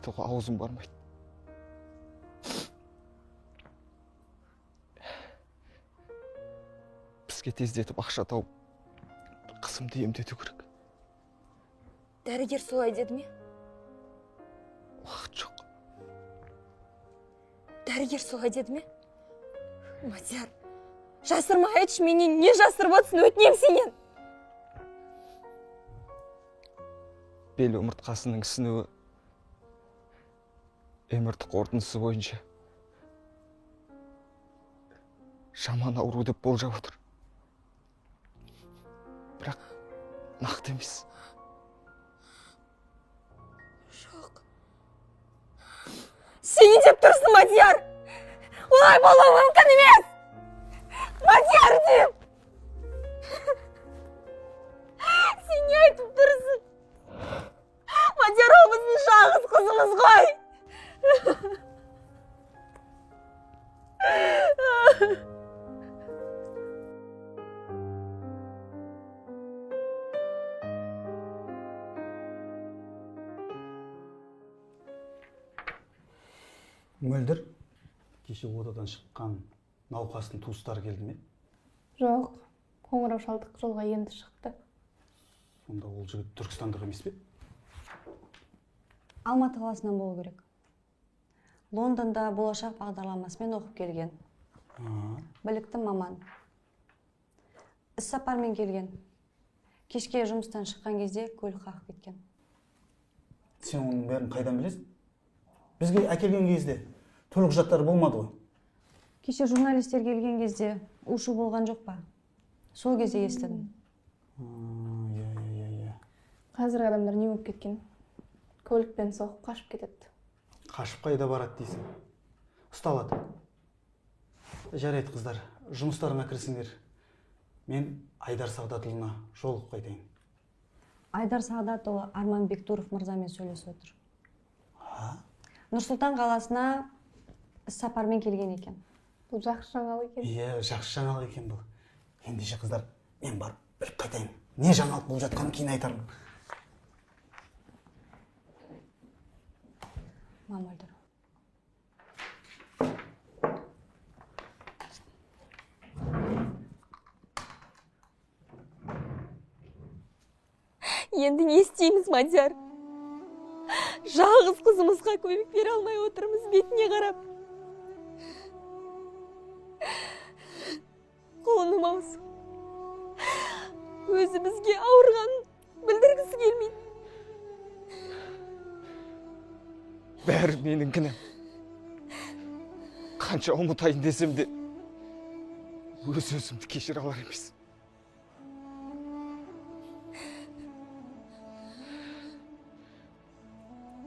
Айтуға аузым бармайды. Бізге тездетіп ақша тауып, қызымды емдету керек. Дәрігер солай деді ме? Уақыт жоқ. Дәрігер солай деді ме? Мадияр, жасырма, айтшы, менен не жасырып отырсың, өтінемін сенен. Бел омыртқасының ісінуі МРТ қорытындысы бойынша жаман ауру деп болжап отыр. Бірақ нақты емес. Жоқ. Сен не деп тұрсың, Мадияр? Олай болуы мүмкін емес. Мадияр деп. Сен не айтып тұрсың? Мадияр, ол біздің жалғыз қызымыз ғой. Мөлдір, кеше отадан шыққан науқастың туыстары келді ме? Жоқ, қоңырау шалдық, жолға енді шықты. Сонда ол жігіт түркістандық емес пе? Алматы қаласынан болу керек. Лондонда болашақ бағдарламасымен оқып келген. Білікті маман. Іс сапармен келген. Кешке жұмыстан шыққан кезде көлік қағып кеткен. Сен оның бәрін қайдан білесің? Бізге әкелген кезде төлқұжаттары болмады ғой. Кеше журналистер келген кезде у-шу болған жоқ па? Сол кезде естідім. Иә. Қазіргі адамдар не болып кеткен? Көлікпен соғып қашып кетеді. Қашып қайда барады дейсің? Ұсталады. Жарайды, қыздар, жұмыстарыңа кірісіңдер. Мен Айдар Сағдатұлына жолығып қайтайын. Айдар Сағдатұлы Арман Бектуров мырзамен сөйлесіп отыр. Нұр-Сұлтан қаласына іс сапармен келген екен. Бұл жақсы жаңалық екен. Иә, жақсы жаңалық екен бұл. Ендеше, қыздар, мен барып біліп қайтайын. Не жаңалық болып жатқанын кейін айтармын. Мөлдір. Енді не істейміз, Мадияр? Жалғыз қызымызға көмек бере алмай отырмыз бетіне қарап. Қолыным ауыз. Өзі бізге ауырғанын білдіргісі келмейді. Бәрі менің кінәм. Қанша ұмытайын десем де өз өзімді кешіре алар емес.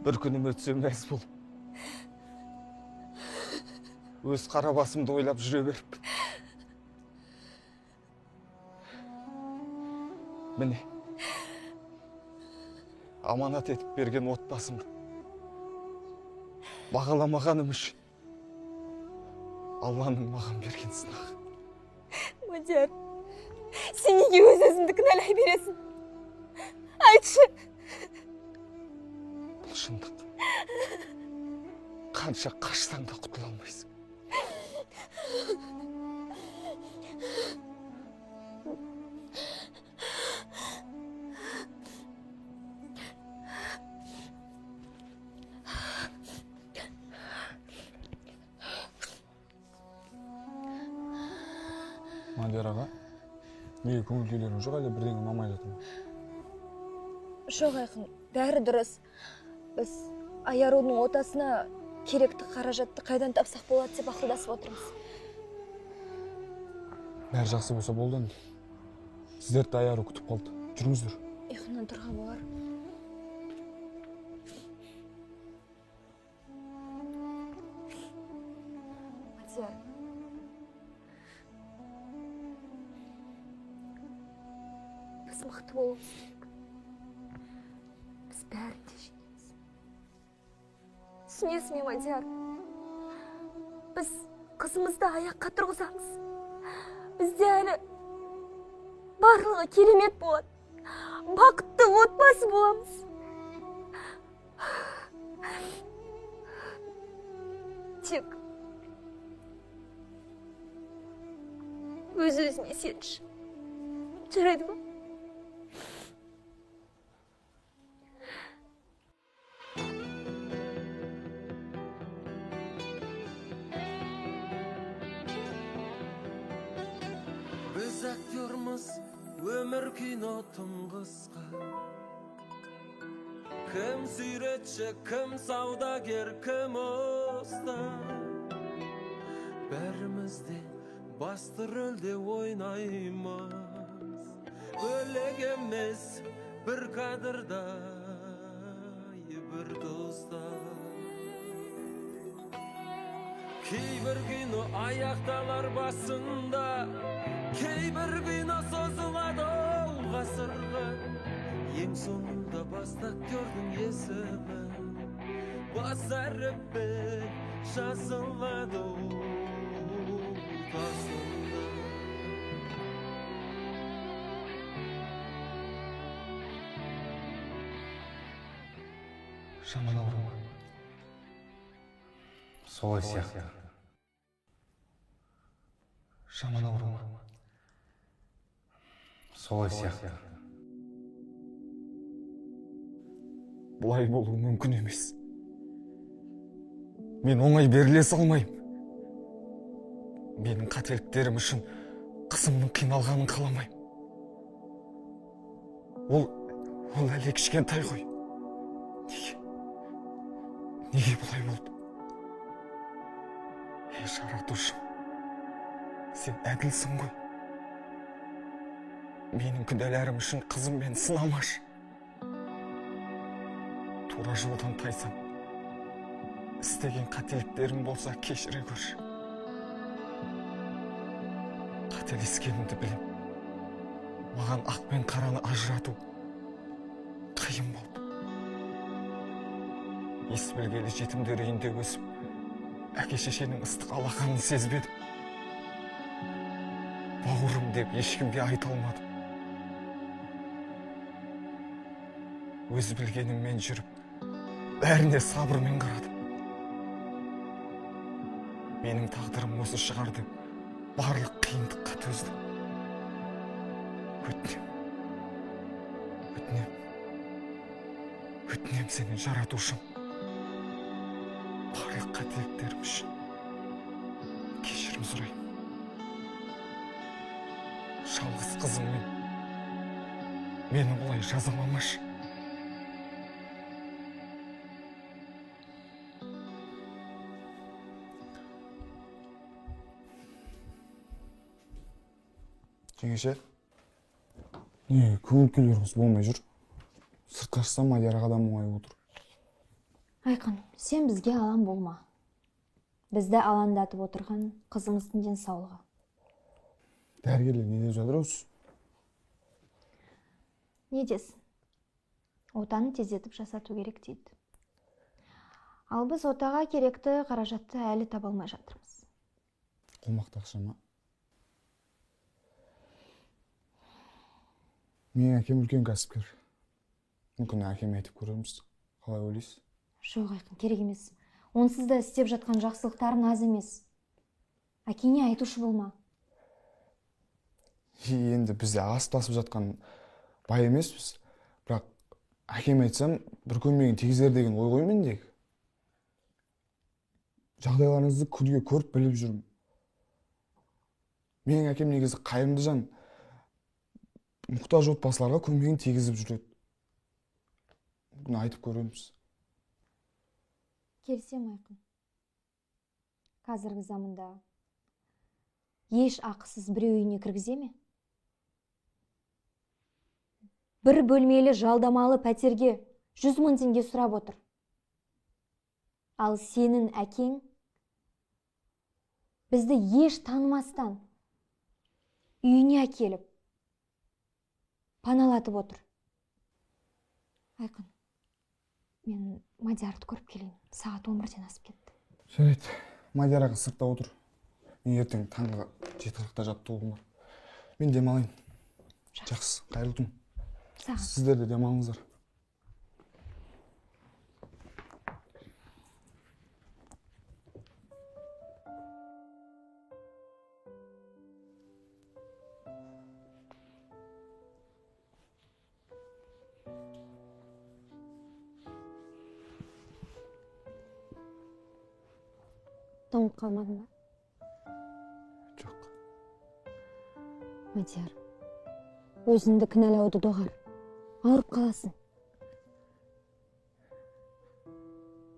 Бір күнім өтсе мәз болып, өз қара басымды ойлап жүре беріппін. Міне, аманат етіп берген отбасымды бағаламағаным үшін Алланың маған берген сынағы. Мадияр, сен неге өз өзіңді кінәлай бересің? Айтшы. Бұл шындық. Қанша қашсаң да құтыла алмайсың. Мадияр аға, неге көңіл күйлерің жоқ, әлде бірдеңе ұнамай жатыр ма? Жоқ, Айқын, бәрі дұрыс. Біз Аярудың отасына керекті қаражатты қайдан тапсақ болады деп ақылдасып отырмыз. Бәрі жақсы болса болды енді. Сіздерді Аяру күтіп қалды. Жүріңіздер. Ұйқынан тұрған болар. Мадияр. Біз мықты болуымыз керек. Біз бәрін де жеңеміз. Түсінесің бе, Мадияр? Біз қызымызды аяққа тұрғызамыз. Бізде әлі барлығы керемет болады. Бақытты отбасы боламыз. Тек өз-өзіңе сенші. Жарайды ма? Біз актермыз, өмір кино тым қысқа. Кім суретші, кім саудагер, кім ұста. Бәріміз де басты рөлде ойнаймыз. Бөлек емес бір кадрда, бір тұста. Кейбір кино аяқталар басында, кейбір кино созылады ол ғасырға. Ең соңында басты актердің есімі бас әріппен жазылады басында. Жаман ауру ма? Солай сияқты. Жаман ауру ма? Солай сияқты. Бұлай болуы мүмкін емес. Мен оңай беріле салмаймын. Менің қателіктерім үшін қызымның қиналғанын қаламаймын. Ол әлі кішкентай ғой. Неге бұлай болды? Ей, жаратушым, сен әділсің ғой. Менің күнәларым үшін қызыммен сынамашы. Тура жолдан тайсам, істеген қателіктерім болса кешіре көрші. Қателескенімді білем. Маған ақ пен қараны ажырату қиын болды. Ес білгелі жетімдер үйінде өсіп, әке шешенің ыстық алақанын сезбедім. Бауырым деп ешкімге айта алмадым. Өз білгеніммен жүріп, бәріне сабырмен қарадым. Менің тағдырым осы шығар деп барлық қиындыққа төздім. Өтінем сені, жаратушым. Барлық қателіктерім үшін кешірім сұраймын. Жалғыз қызыммен мені бұлай жазаламашы. Жеңеше, не көңіл күйлеріңіз болмай жүр. Сыртқа шықсам Мадияр ағадан мұңайып отыр. Айқын, сен бізге алаң болма. Бізді алаңдатып отырған қызымыздың денсаулығы. Дәрігерлер не деп жатыр осы? Не десін? Отаны тездетіп жасату керек дейді. Ал біз отаға керекті қаражатты әлі таба алмай жатырмыз. Қомақты ақша ма? Менің әкем үлкен кәсіпкер. Мүмкін әкеме айтып көрерміз. Қалай ойлайсыз? Жоқ, Айқын, керек емес. Онсыз да істеп жатқан жақсылықтарың аз емес. Әкеңе айтушы болма. Енді біз де асып-тасып жатқан бай емеспіз. Бірақ әкеме айтсам, бір көмегін тигізер деген ой ғой мендегі. Жағдайларыңызды күнге көріп біліп жүрмін. Менің әкем негізі қайырымды жан. Мұқтаж отбасыларға көмегін тигізіп жүреді. Бүгін айтып көреміз. Келісем, Айқын. Қазіргі заманда еш ақысыз біреу үйіне кіргізе ме? Бір бөлмелі жалдамалы пәтерге 100 000 теңге сұрап отыр. Ал сенің әкең бізді еш танымастан үйіне әкеліп паналатып отыр. Айқын, мен Мадиярды көріп келейін. Сағат 11-ден асып кетті. Жарайды, Мадияр аға сыртта отыр. Мен ертең таңғы 7:40-та жаттығуым бар. Мен демалайын. Жақсы, қайырлы түн. Сіздер де демалыңыздар. Тоңып қалмадың ба? Жоқ. Мадияр, өзіңді кінәлауды доғар. Ауырып қаласың.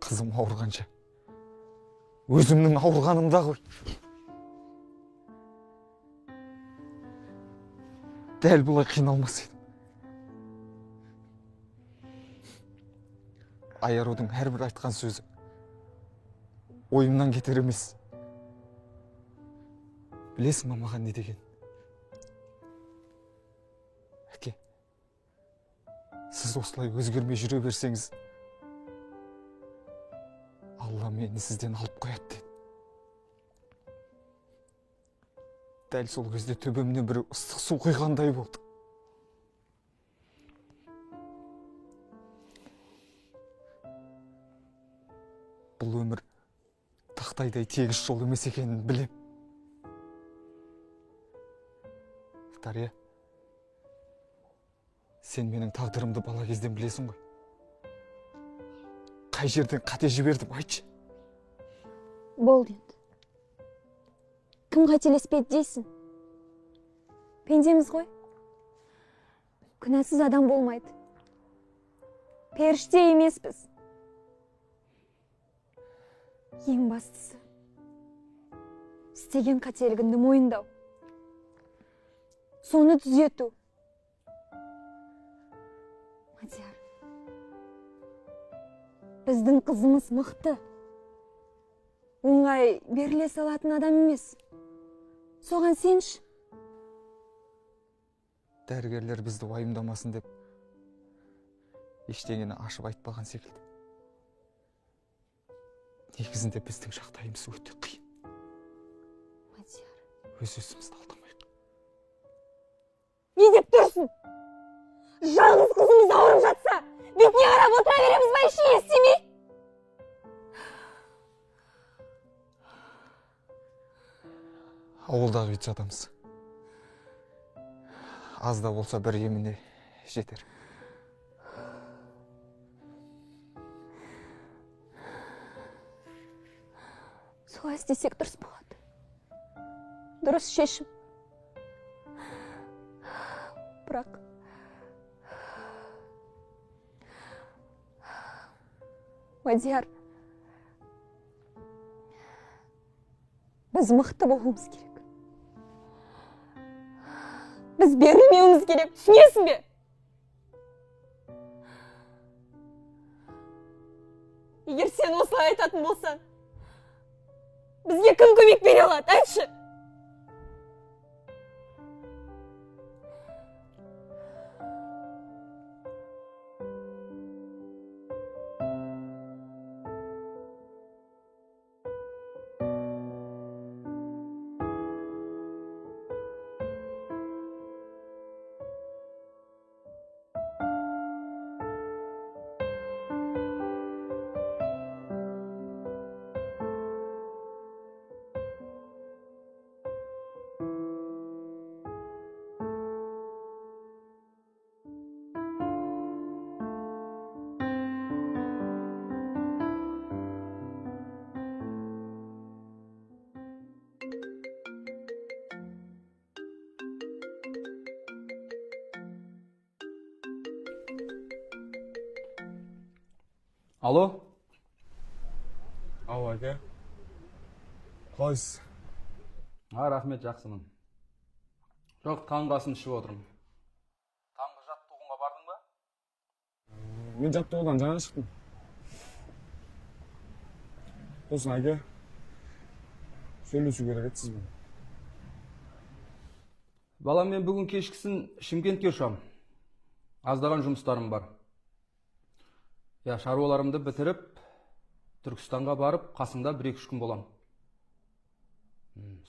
Қызым ауырғанша өзімнің ауырғанымда ғой. Дәл бұлай қиналмас едім. Айарудың әрбір айтқан сөзі ойымнан кетер емес. Білесің бе маған не деген? Әке, сіз осылай өзгермей жүре берсеңіз, Алла мені сізден алып қояды деді. Дәл сол кезде төбемнен біреу ыстық су құйғандай болды. Бұл өмір тақтайдай тегіс жол емес екенін білем. Дария, сен менің тағдырымды бала кезден білесің ғой. Қай жерден қате жібердім, айтшы. Болды енді. Кім қателеспеді дейсің? Пендеміз ғой. Күнәсіз адам болмайды. Періште емеспіз. Ең бастысы, істеген қателігіңді мойындау. Соны түзету. Мадияр, біздің қызымыз мықты. Оңай беріле салатын адам емес. Соған сенші. Дәрігерлер бізді уайымдамасын деп ештеңені ашып айтпаған секілді. Негізінде біздің жағдайымыз өте қиын. Мадияр, өз-өзімізді алдамайық. Не деп тұрсың? Жалғыз қызымыз ауырып жатса, бетіне қарап отыра береміз ба, ештеңе істемей? Ауылдағы үйді сатамыз. Аз да болса бір еміне жетер. Солай істесек дұрыс болады. Дұрыс шешім. Бірақ Мадияр, біз мықты болуымыз керек. Біз берілмеуіміз керек, түсінесің бе? Егер сен осылай айтатын болсаң, бізге кім көмек бере алады, айтшы? Алло? Алло, әке. Қалайсыз? Рахмет, жақсымын. Жоқ, таңғы асын ішіп отырмын. Таңғы жаттығуға бардың ба? Мен жаттығудан жаңа шықтым. Сосын әке, сөйлесу керек еді сізбен. Балам, мен бүгін кешкісін Шымкентке ұшамын. Аздаған жұмыстарым бар. Я, шаруаларымды бітіріп, Түркістанға барып, қасыңда 1-2 күн болам.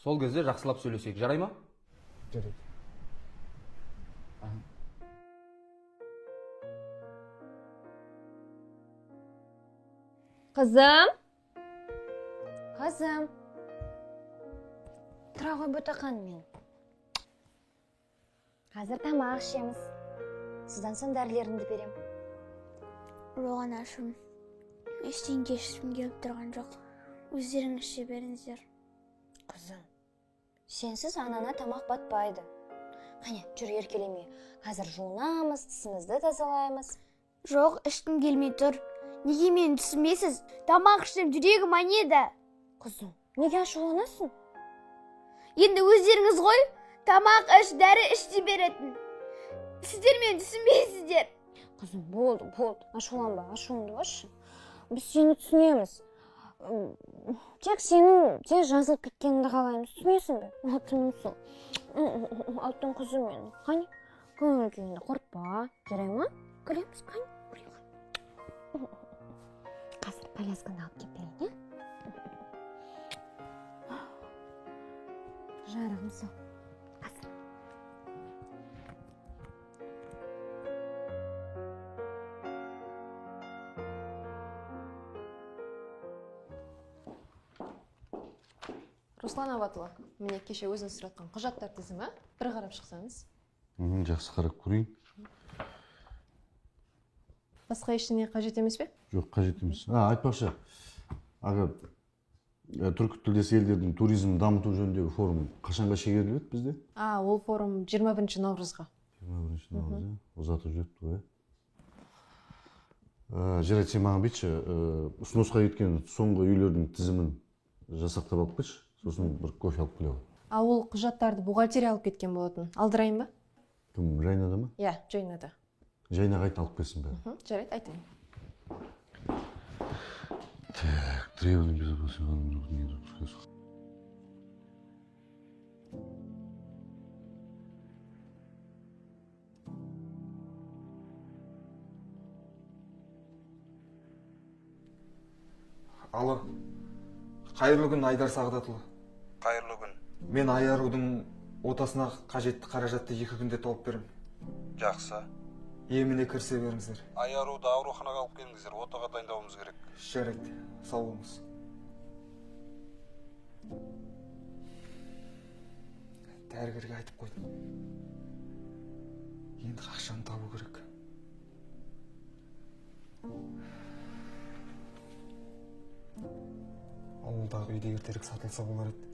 Сол кезде жақсылап сөйлесейік, жарай ма? Жарайды. Қызым. Қызым. Тұра ғой ботақан мен. Қазір тамақ ішеміз. Содан соң дәрілеріңді берем. Жоқ, анашым, ештеңе ішкім келіп тұрған жоқ. Өздеріңіз іше беріңіздер. Қызым, сенсіз анана тамақ батпайды. Қане, жүр, еркелеме. Қазір жуынамыз, тісімізді тазалаймыз. Жоқ, ішкім келмей тұр. Неге мені түсінбейсіз? Тамақ ішсем жүрегім айниды. Қызым, неге ашуланасың? Енді өздеріңіз ғой, тамақ іш, дәрі іш дей беретін. Сіздер мені түсінбейсіздер. Қызым, болды, болды, ашуланба, ашуыңды басшы. Біз сені түсінеміз. Тек сенің тез жазылып кеткеніңді қалаймыз. Түсінесің бе? Алтыным сол. Алтын қызым менің. Қане, көңіл күйіңді құртпа. Жарай ма? Күлеміз, қане. Қазір колясканы алып келіп берейін, е? Жарығым сол. Қазір. Руслан Абатұлы, міне кеше өзіңіз сұратқан құжаттар тізімі, бір қарап шықсаңыз. Жақсы, қарап көрейін. Басқа ештеңе қажет емес пе? Жоқ, қажет емес. Айтпақшы, аға, түркі тілдес елдердің туризмін дамыту жөніндегі форум қашанға шегеріледі бізде? Ол форум 21 наурызға. 21 наурыз, ұзатып жіберіпті ғой. Жарайды, сен маған бүйтші, ұсынысқа кеткен соңғы үйлердің тізімін жасақтап алып келші, сосын бір кофе алып келе ғой. Ол құжаттарды бухгалтерия алып кеткен болатын. Алдырайын ба? Кім, Жайнада ма? Иә, Жайнада. Жайнаға айт, алып келсін бәрі. Жарайды, айтайын. Так, требования безопасности. Алло, қайырлы күн, Айдар Сағдатұлы. Қайырлы күн. Мен Айарудың отасына қажетті қаражатты 2 күнде тауып беремін. Жақсы. Еміне кірісе беріңіздер. Айаруды ауруханаға алып келіңіздер, отаға дайындауымыз керек. Жарайды, сау болыңыз. Дәрігерге айтып қойдым. Енді ақшаны табу керек. Ауылдағы үйде ертерек сатылса болар еді.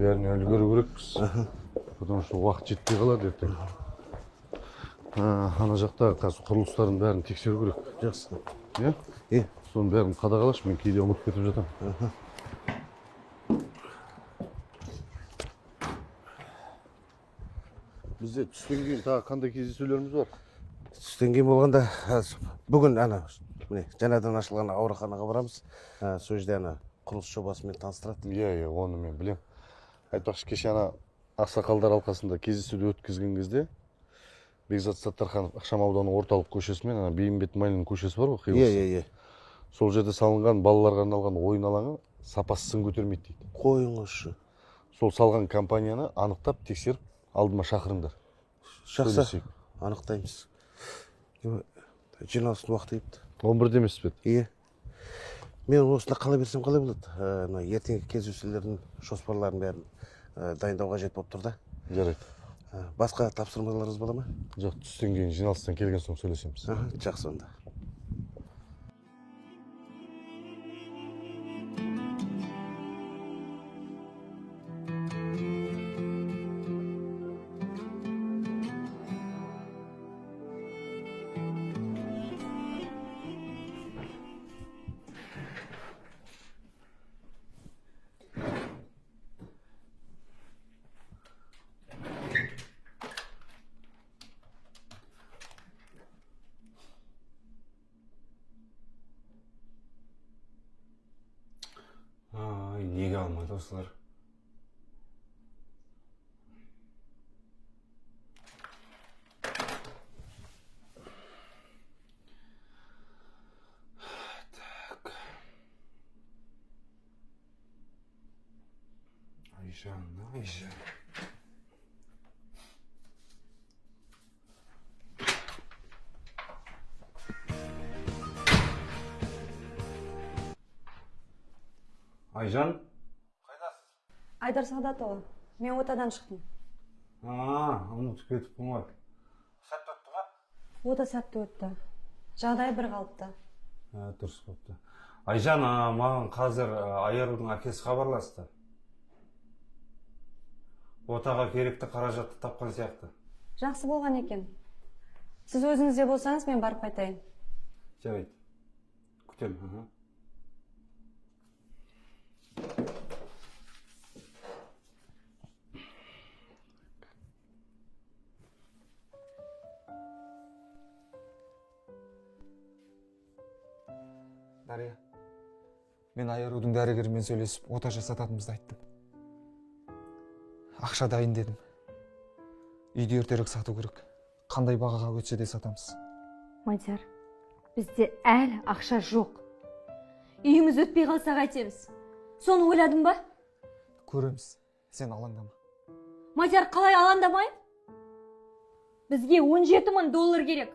Бәріне үлгеру керекпіз, потому что уақыт жетпей қалады ертең. Ана жақта қазір құрылыстардың бәрін тексеру керек. Жақсы. Иә? Иә. Соның бәрін қадағалашы, мен кейде ұмытып кетіп жатамын. Бізде түстен кейін тағы қандай кездесулеріміз бар? Түстен кейін болғанда бүгін ана міне жаңадан ашылған ауруханаға барамыз. Сол жерде ана құрылыс жобасымен таныстырады. Иә, оны мен білем. Айтпақшы, кеше ана ақсақалдар алқасында кездесуді өткізген кезде Бекзат Саттарханов ықшам ауданының орталық көшесімен ана Бейімбет Майлин көшесі бар ғой, қиылысы. Иә. Сол жерде салынған балаларға арналған ойын алаңы сапасы сын көтермейді дейді. Қойыңызшы. Сол салған компанияны анықтап, тексеріп, алдыма шақырыңдар. Жақсы, анықтаймыз. Жиналыстың уақыты келіпті. 11-де емес пе? Иә. Мен осында қала берсем қалай болады? Мына ертеңгі кездесулердің жоспарларын бәрін дайындау қажет болып тұр да. Жарайды. Басқа тапсырмаларыңыз бола ма? Жоқ, түстен кейін жиналыстан келген соң сөйлесеміз. Жақсы онда. Неге алмады осылар? Так. Айжан, Айжан. Айжан? Айдар Сағдатұлы, Мен отадан шықтым. А, ұмытып кетіппін ғой. Сәтті өтті ма? Ота сәтті өтті. Жағдай бір қалыпты. Дұрыс болыпты. Айжан, маған қазір Айарудың әкесі хабарласты. Отаға керекті қаражатты тапқан сияқты. Жақсы болған екен. Сіз өзіңізде болсаңыз, мен барып қайтайын. Жарайды. Күтемін. Дария, мен Айарудың дәрігерімен сөйлесіп, ота жасататынымызды айттым. Ақша дайын дедім. Үйді ертерек сату керек. Қандай бағаға өтсе де сатамыз. Мадияр, бізде әлі ақша жоқ. Үйіміз өтпей қалса қайтеміз. Соны ойладың ба? Көреміз. Сен алаңдама. Мадияр, қалай алаңдамайын? Бізге 17 мың доллар керек.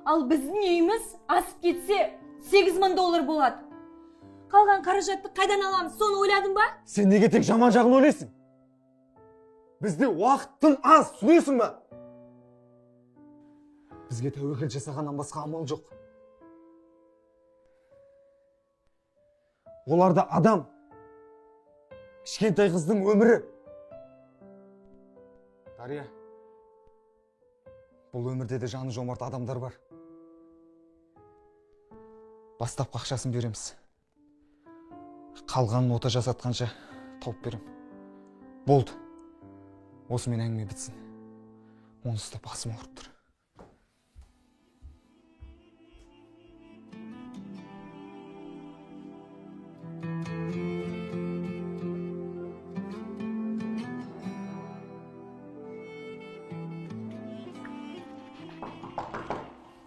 Ал біздің үйіміз асып кетсе 8 мың доллар болады. Қалған қаражатты қайдан аламыз? Соны ойладың ба? Сен неге тек жаман жағын ойлайсың? Бізде уақыт тым аз, түсінесің ба? Бізге тәуекел жасағаннан басқа амал жоқ. Оларда адам, кішкентай қыздың өмірі. Дария, бұл өмірде де жаны жомарт адамдар бар. Бастапқы ақшасын береміз. Қалғанын ота жасатқанша тауып берем. Болды. Осымен әңгіме бітсін. Онсыз да басым ауырып тұр.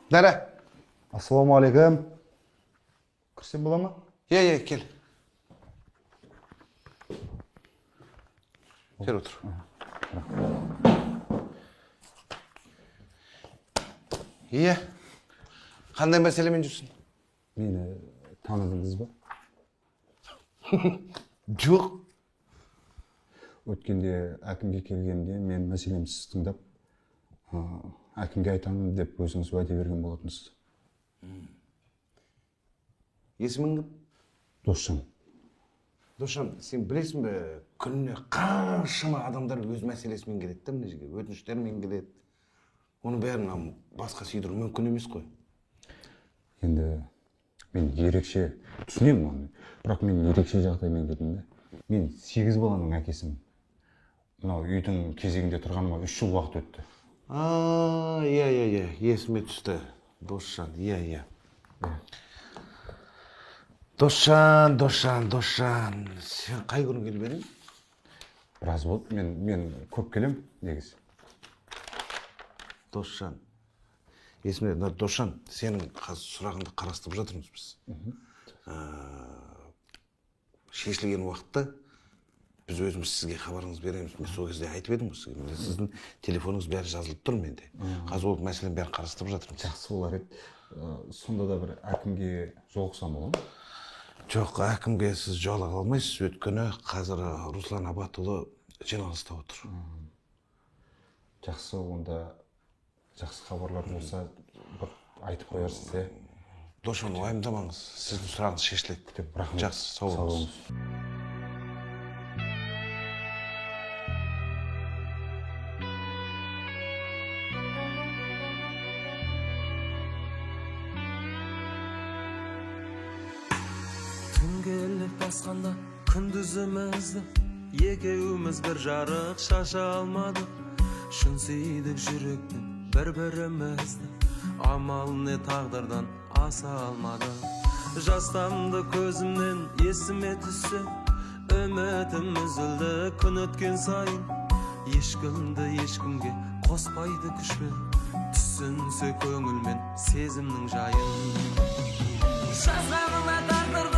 Дара. Ассалаумағалейкум. Кірсем бола ма? Иә, кел. Кел, отыр. Иә. Қандай мәселемен жүрсің? Мені таныдыңыз ба? Жоқ. Өткенде әкімге келгенде мен мәселемді сіз тыңдап, әкімге айтамын деп өзіңіз уәде берген болатынсыз. Есімің кім? Досжан. Досжан, сен білесің бе, күніне қаншама адамдар өз мәселесімен келеді да мына жерге, өтініштермен келеді. Оның бәрін басқа сыйдыру мүмкін емес қой. Енді мен ерекше түсінемін оны, бірақ мен ерекше жағдаймен келдім да. Мен 8 баланың әкесімін. Мынау үйдің кезегінде тұрғаныма 3 жыл уақыт өтті. Иә, есіме түсті. Досжан, иә. Досжан. Сен қай күні келіп едің? Біраз болды. Мен көп келем негізі. Досжан. Есіме, Досжан, сенің қазір сұрағыңды қарастырып жатырмыз біз. Шешілген уақытта біз өзіміз сізге хабарыңыз береміз. Мен сол кезде айтып едім ғой сізге. Сіздің телефоныңыз бәрі жазылып тұр менде. Қазір ол мәселенің бәрін қарастырып жатырмыз. Жақсы болар еді. Сонда да бір әкімге жолықсам бола ма? Жоқ, әкімге сіз жолыға алмайсыз. Өйткені қазір Руслан Абатұлы жиналыста отыр. Жақсы, онда жақсы хабарлар болса бір айтып қоярсыз, иә? Досжан, уайымдамаңыз, сіздің сұрағыңыз шешіледі. Рахмет. Жақсы, сау болыңыз. Түн келіп басқанда күндізімізді екеуміз бір жарық шаша алмадық. Шын сүйдік жүрекпен бір-бірімізді, амал не тағдырдан аса алмадық. Жастамды көзімнен есіме түссе, үмітім үзілді күн өткен сайын. Ешкімді ешкімге қоспайды күшпен, түсінсе көңілмен сезімнің жайын. Жазғанына тағдырды